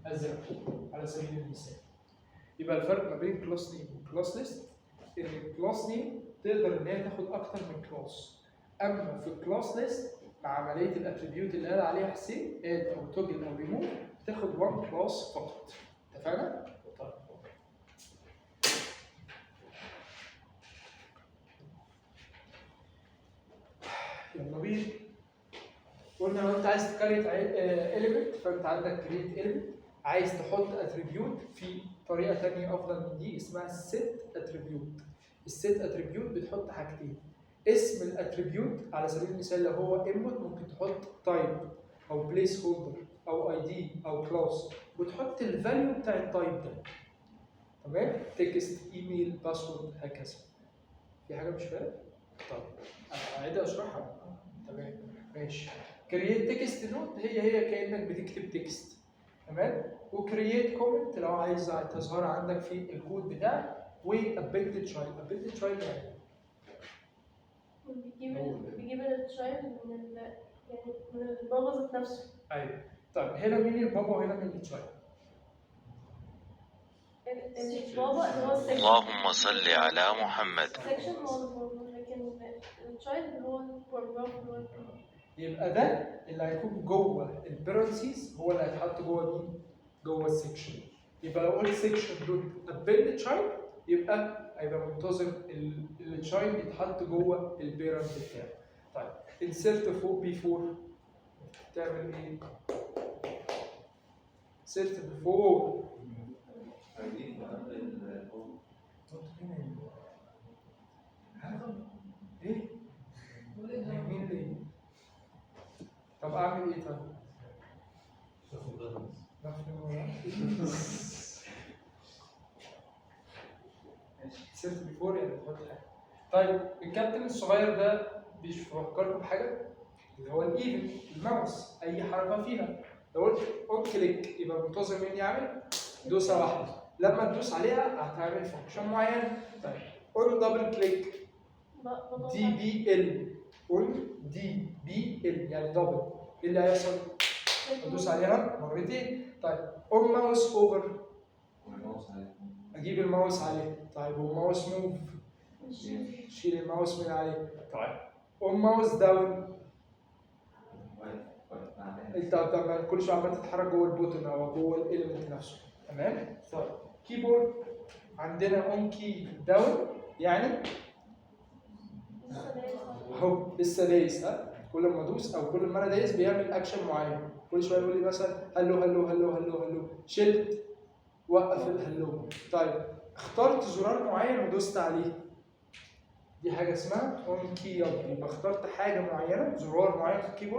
ازرق على سبيل المثال. يبقى الفرق ما بين class name و class list ان ال class name تقدر ان هي تاخد اكتر من class، اما في ال class list مع عملية ال attribute اللي قال عليها حسين add او toggle او ريموف بتاخد 1 class فقط. اتفقنا؟ طيب، okay. يلا بينا. قلنا لو انت عايز ت create element فانت عندك create element. عايز تحط attribute، في طريقه ثانية افضل من دي اسمها set attribute. ال set attribute بتحط حاجتين: اسم ال attribute، على سبيل المثال لو هو input ممكن تحط type او placeholder او ID او class، وتحط ال value بتاع ال type ده، تمام؟ text، email، password، هكذا. في حاجة مش فاهم؟ طيب، اعيد اشرحها. تمام، ماشي. create text node هي هي كانك بتكتب text، تمام؟ و create comment لو عايز تظهر عندك في الكود بتاعك. و append child، append child يعني بيجيب ال child من ال يعني من البابا ذات نفسه. ايوه. طيب، هنا مين البابا وهنا مين ال child؟ البابا اللي هو ال section. اللهم صل على محمد. ال section هو البابا، لكن ال child اللي هو ال paragraph اللي هو يبقى ده اللي هيكون جوه ال parentheses هو اللي هيتحط جوه مين؟ جوه ال section. يبقى لو قلت section dot append child يبقى هيبقى منتظر ال child يتحط جوه ال parent بتاعه. طيب، insert فوق before تعمل ايه؟ insert before هيضيف قبل ال ايه؟ مين ليه؟ طب اعمل ايه طيب؟ ماشي، insert before يعني تحط حاجه. طيب، الكابتن الصغير ده بيفكركم بحاجة؟ اللي هو ال event، ال mouse، اي حركة فيها. لو قلت on click يبقى منتظر مني اعمل دوسة واحده، لما تدوس عليها هتعمل function معين. طيب، on double click، DBL، on DBL يعني double، ايه اللي هيحصل؟ ادوس عليها مرتين. طيب، on mouse over؟ والماوس عليه. اجيب الماوس عليه. طيب، و mouse move؟ شيل الماوس من عليه. طيب، on mouse down؟ واقف واقف مع انت طبعا كل شوية عمال تتحرك جوه ال button او جوه ال element نفسه، تمام؟ طيب، keyboard عندنا on key down يعني اهو لسه دايس، ها، كل ما ادوس او كل ما انا دايس بيعمل اكشن معين. كل شوية يقول لي مثلا hello hello hello hello hello، شلت، وقف ال hello. طيب، اخترت زرار معين ودوست عليه، دي حاجة اسمها on key up، يبقى اخترت حاجة معينه، زرار معين في ال keyboard.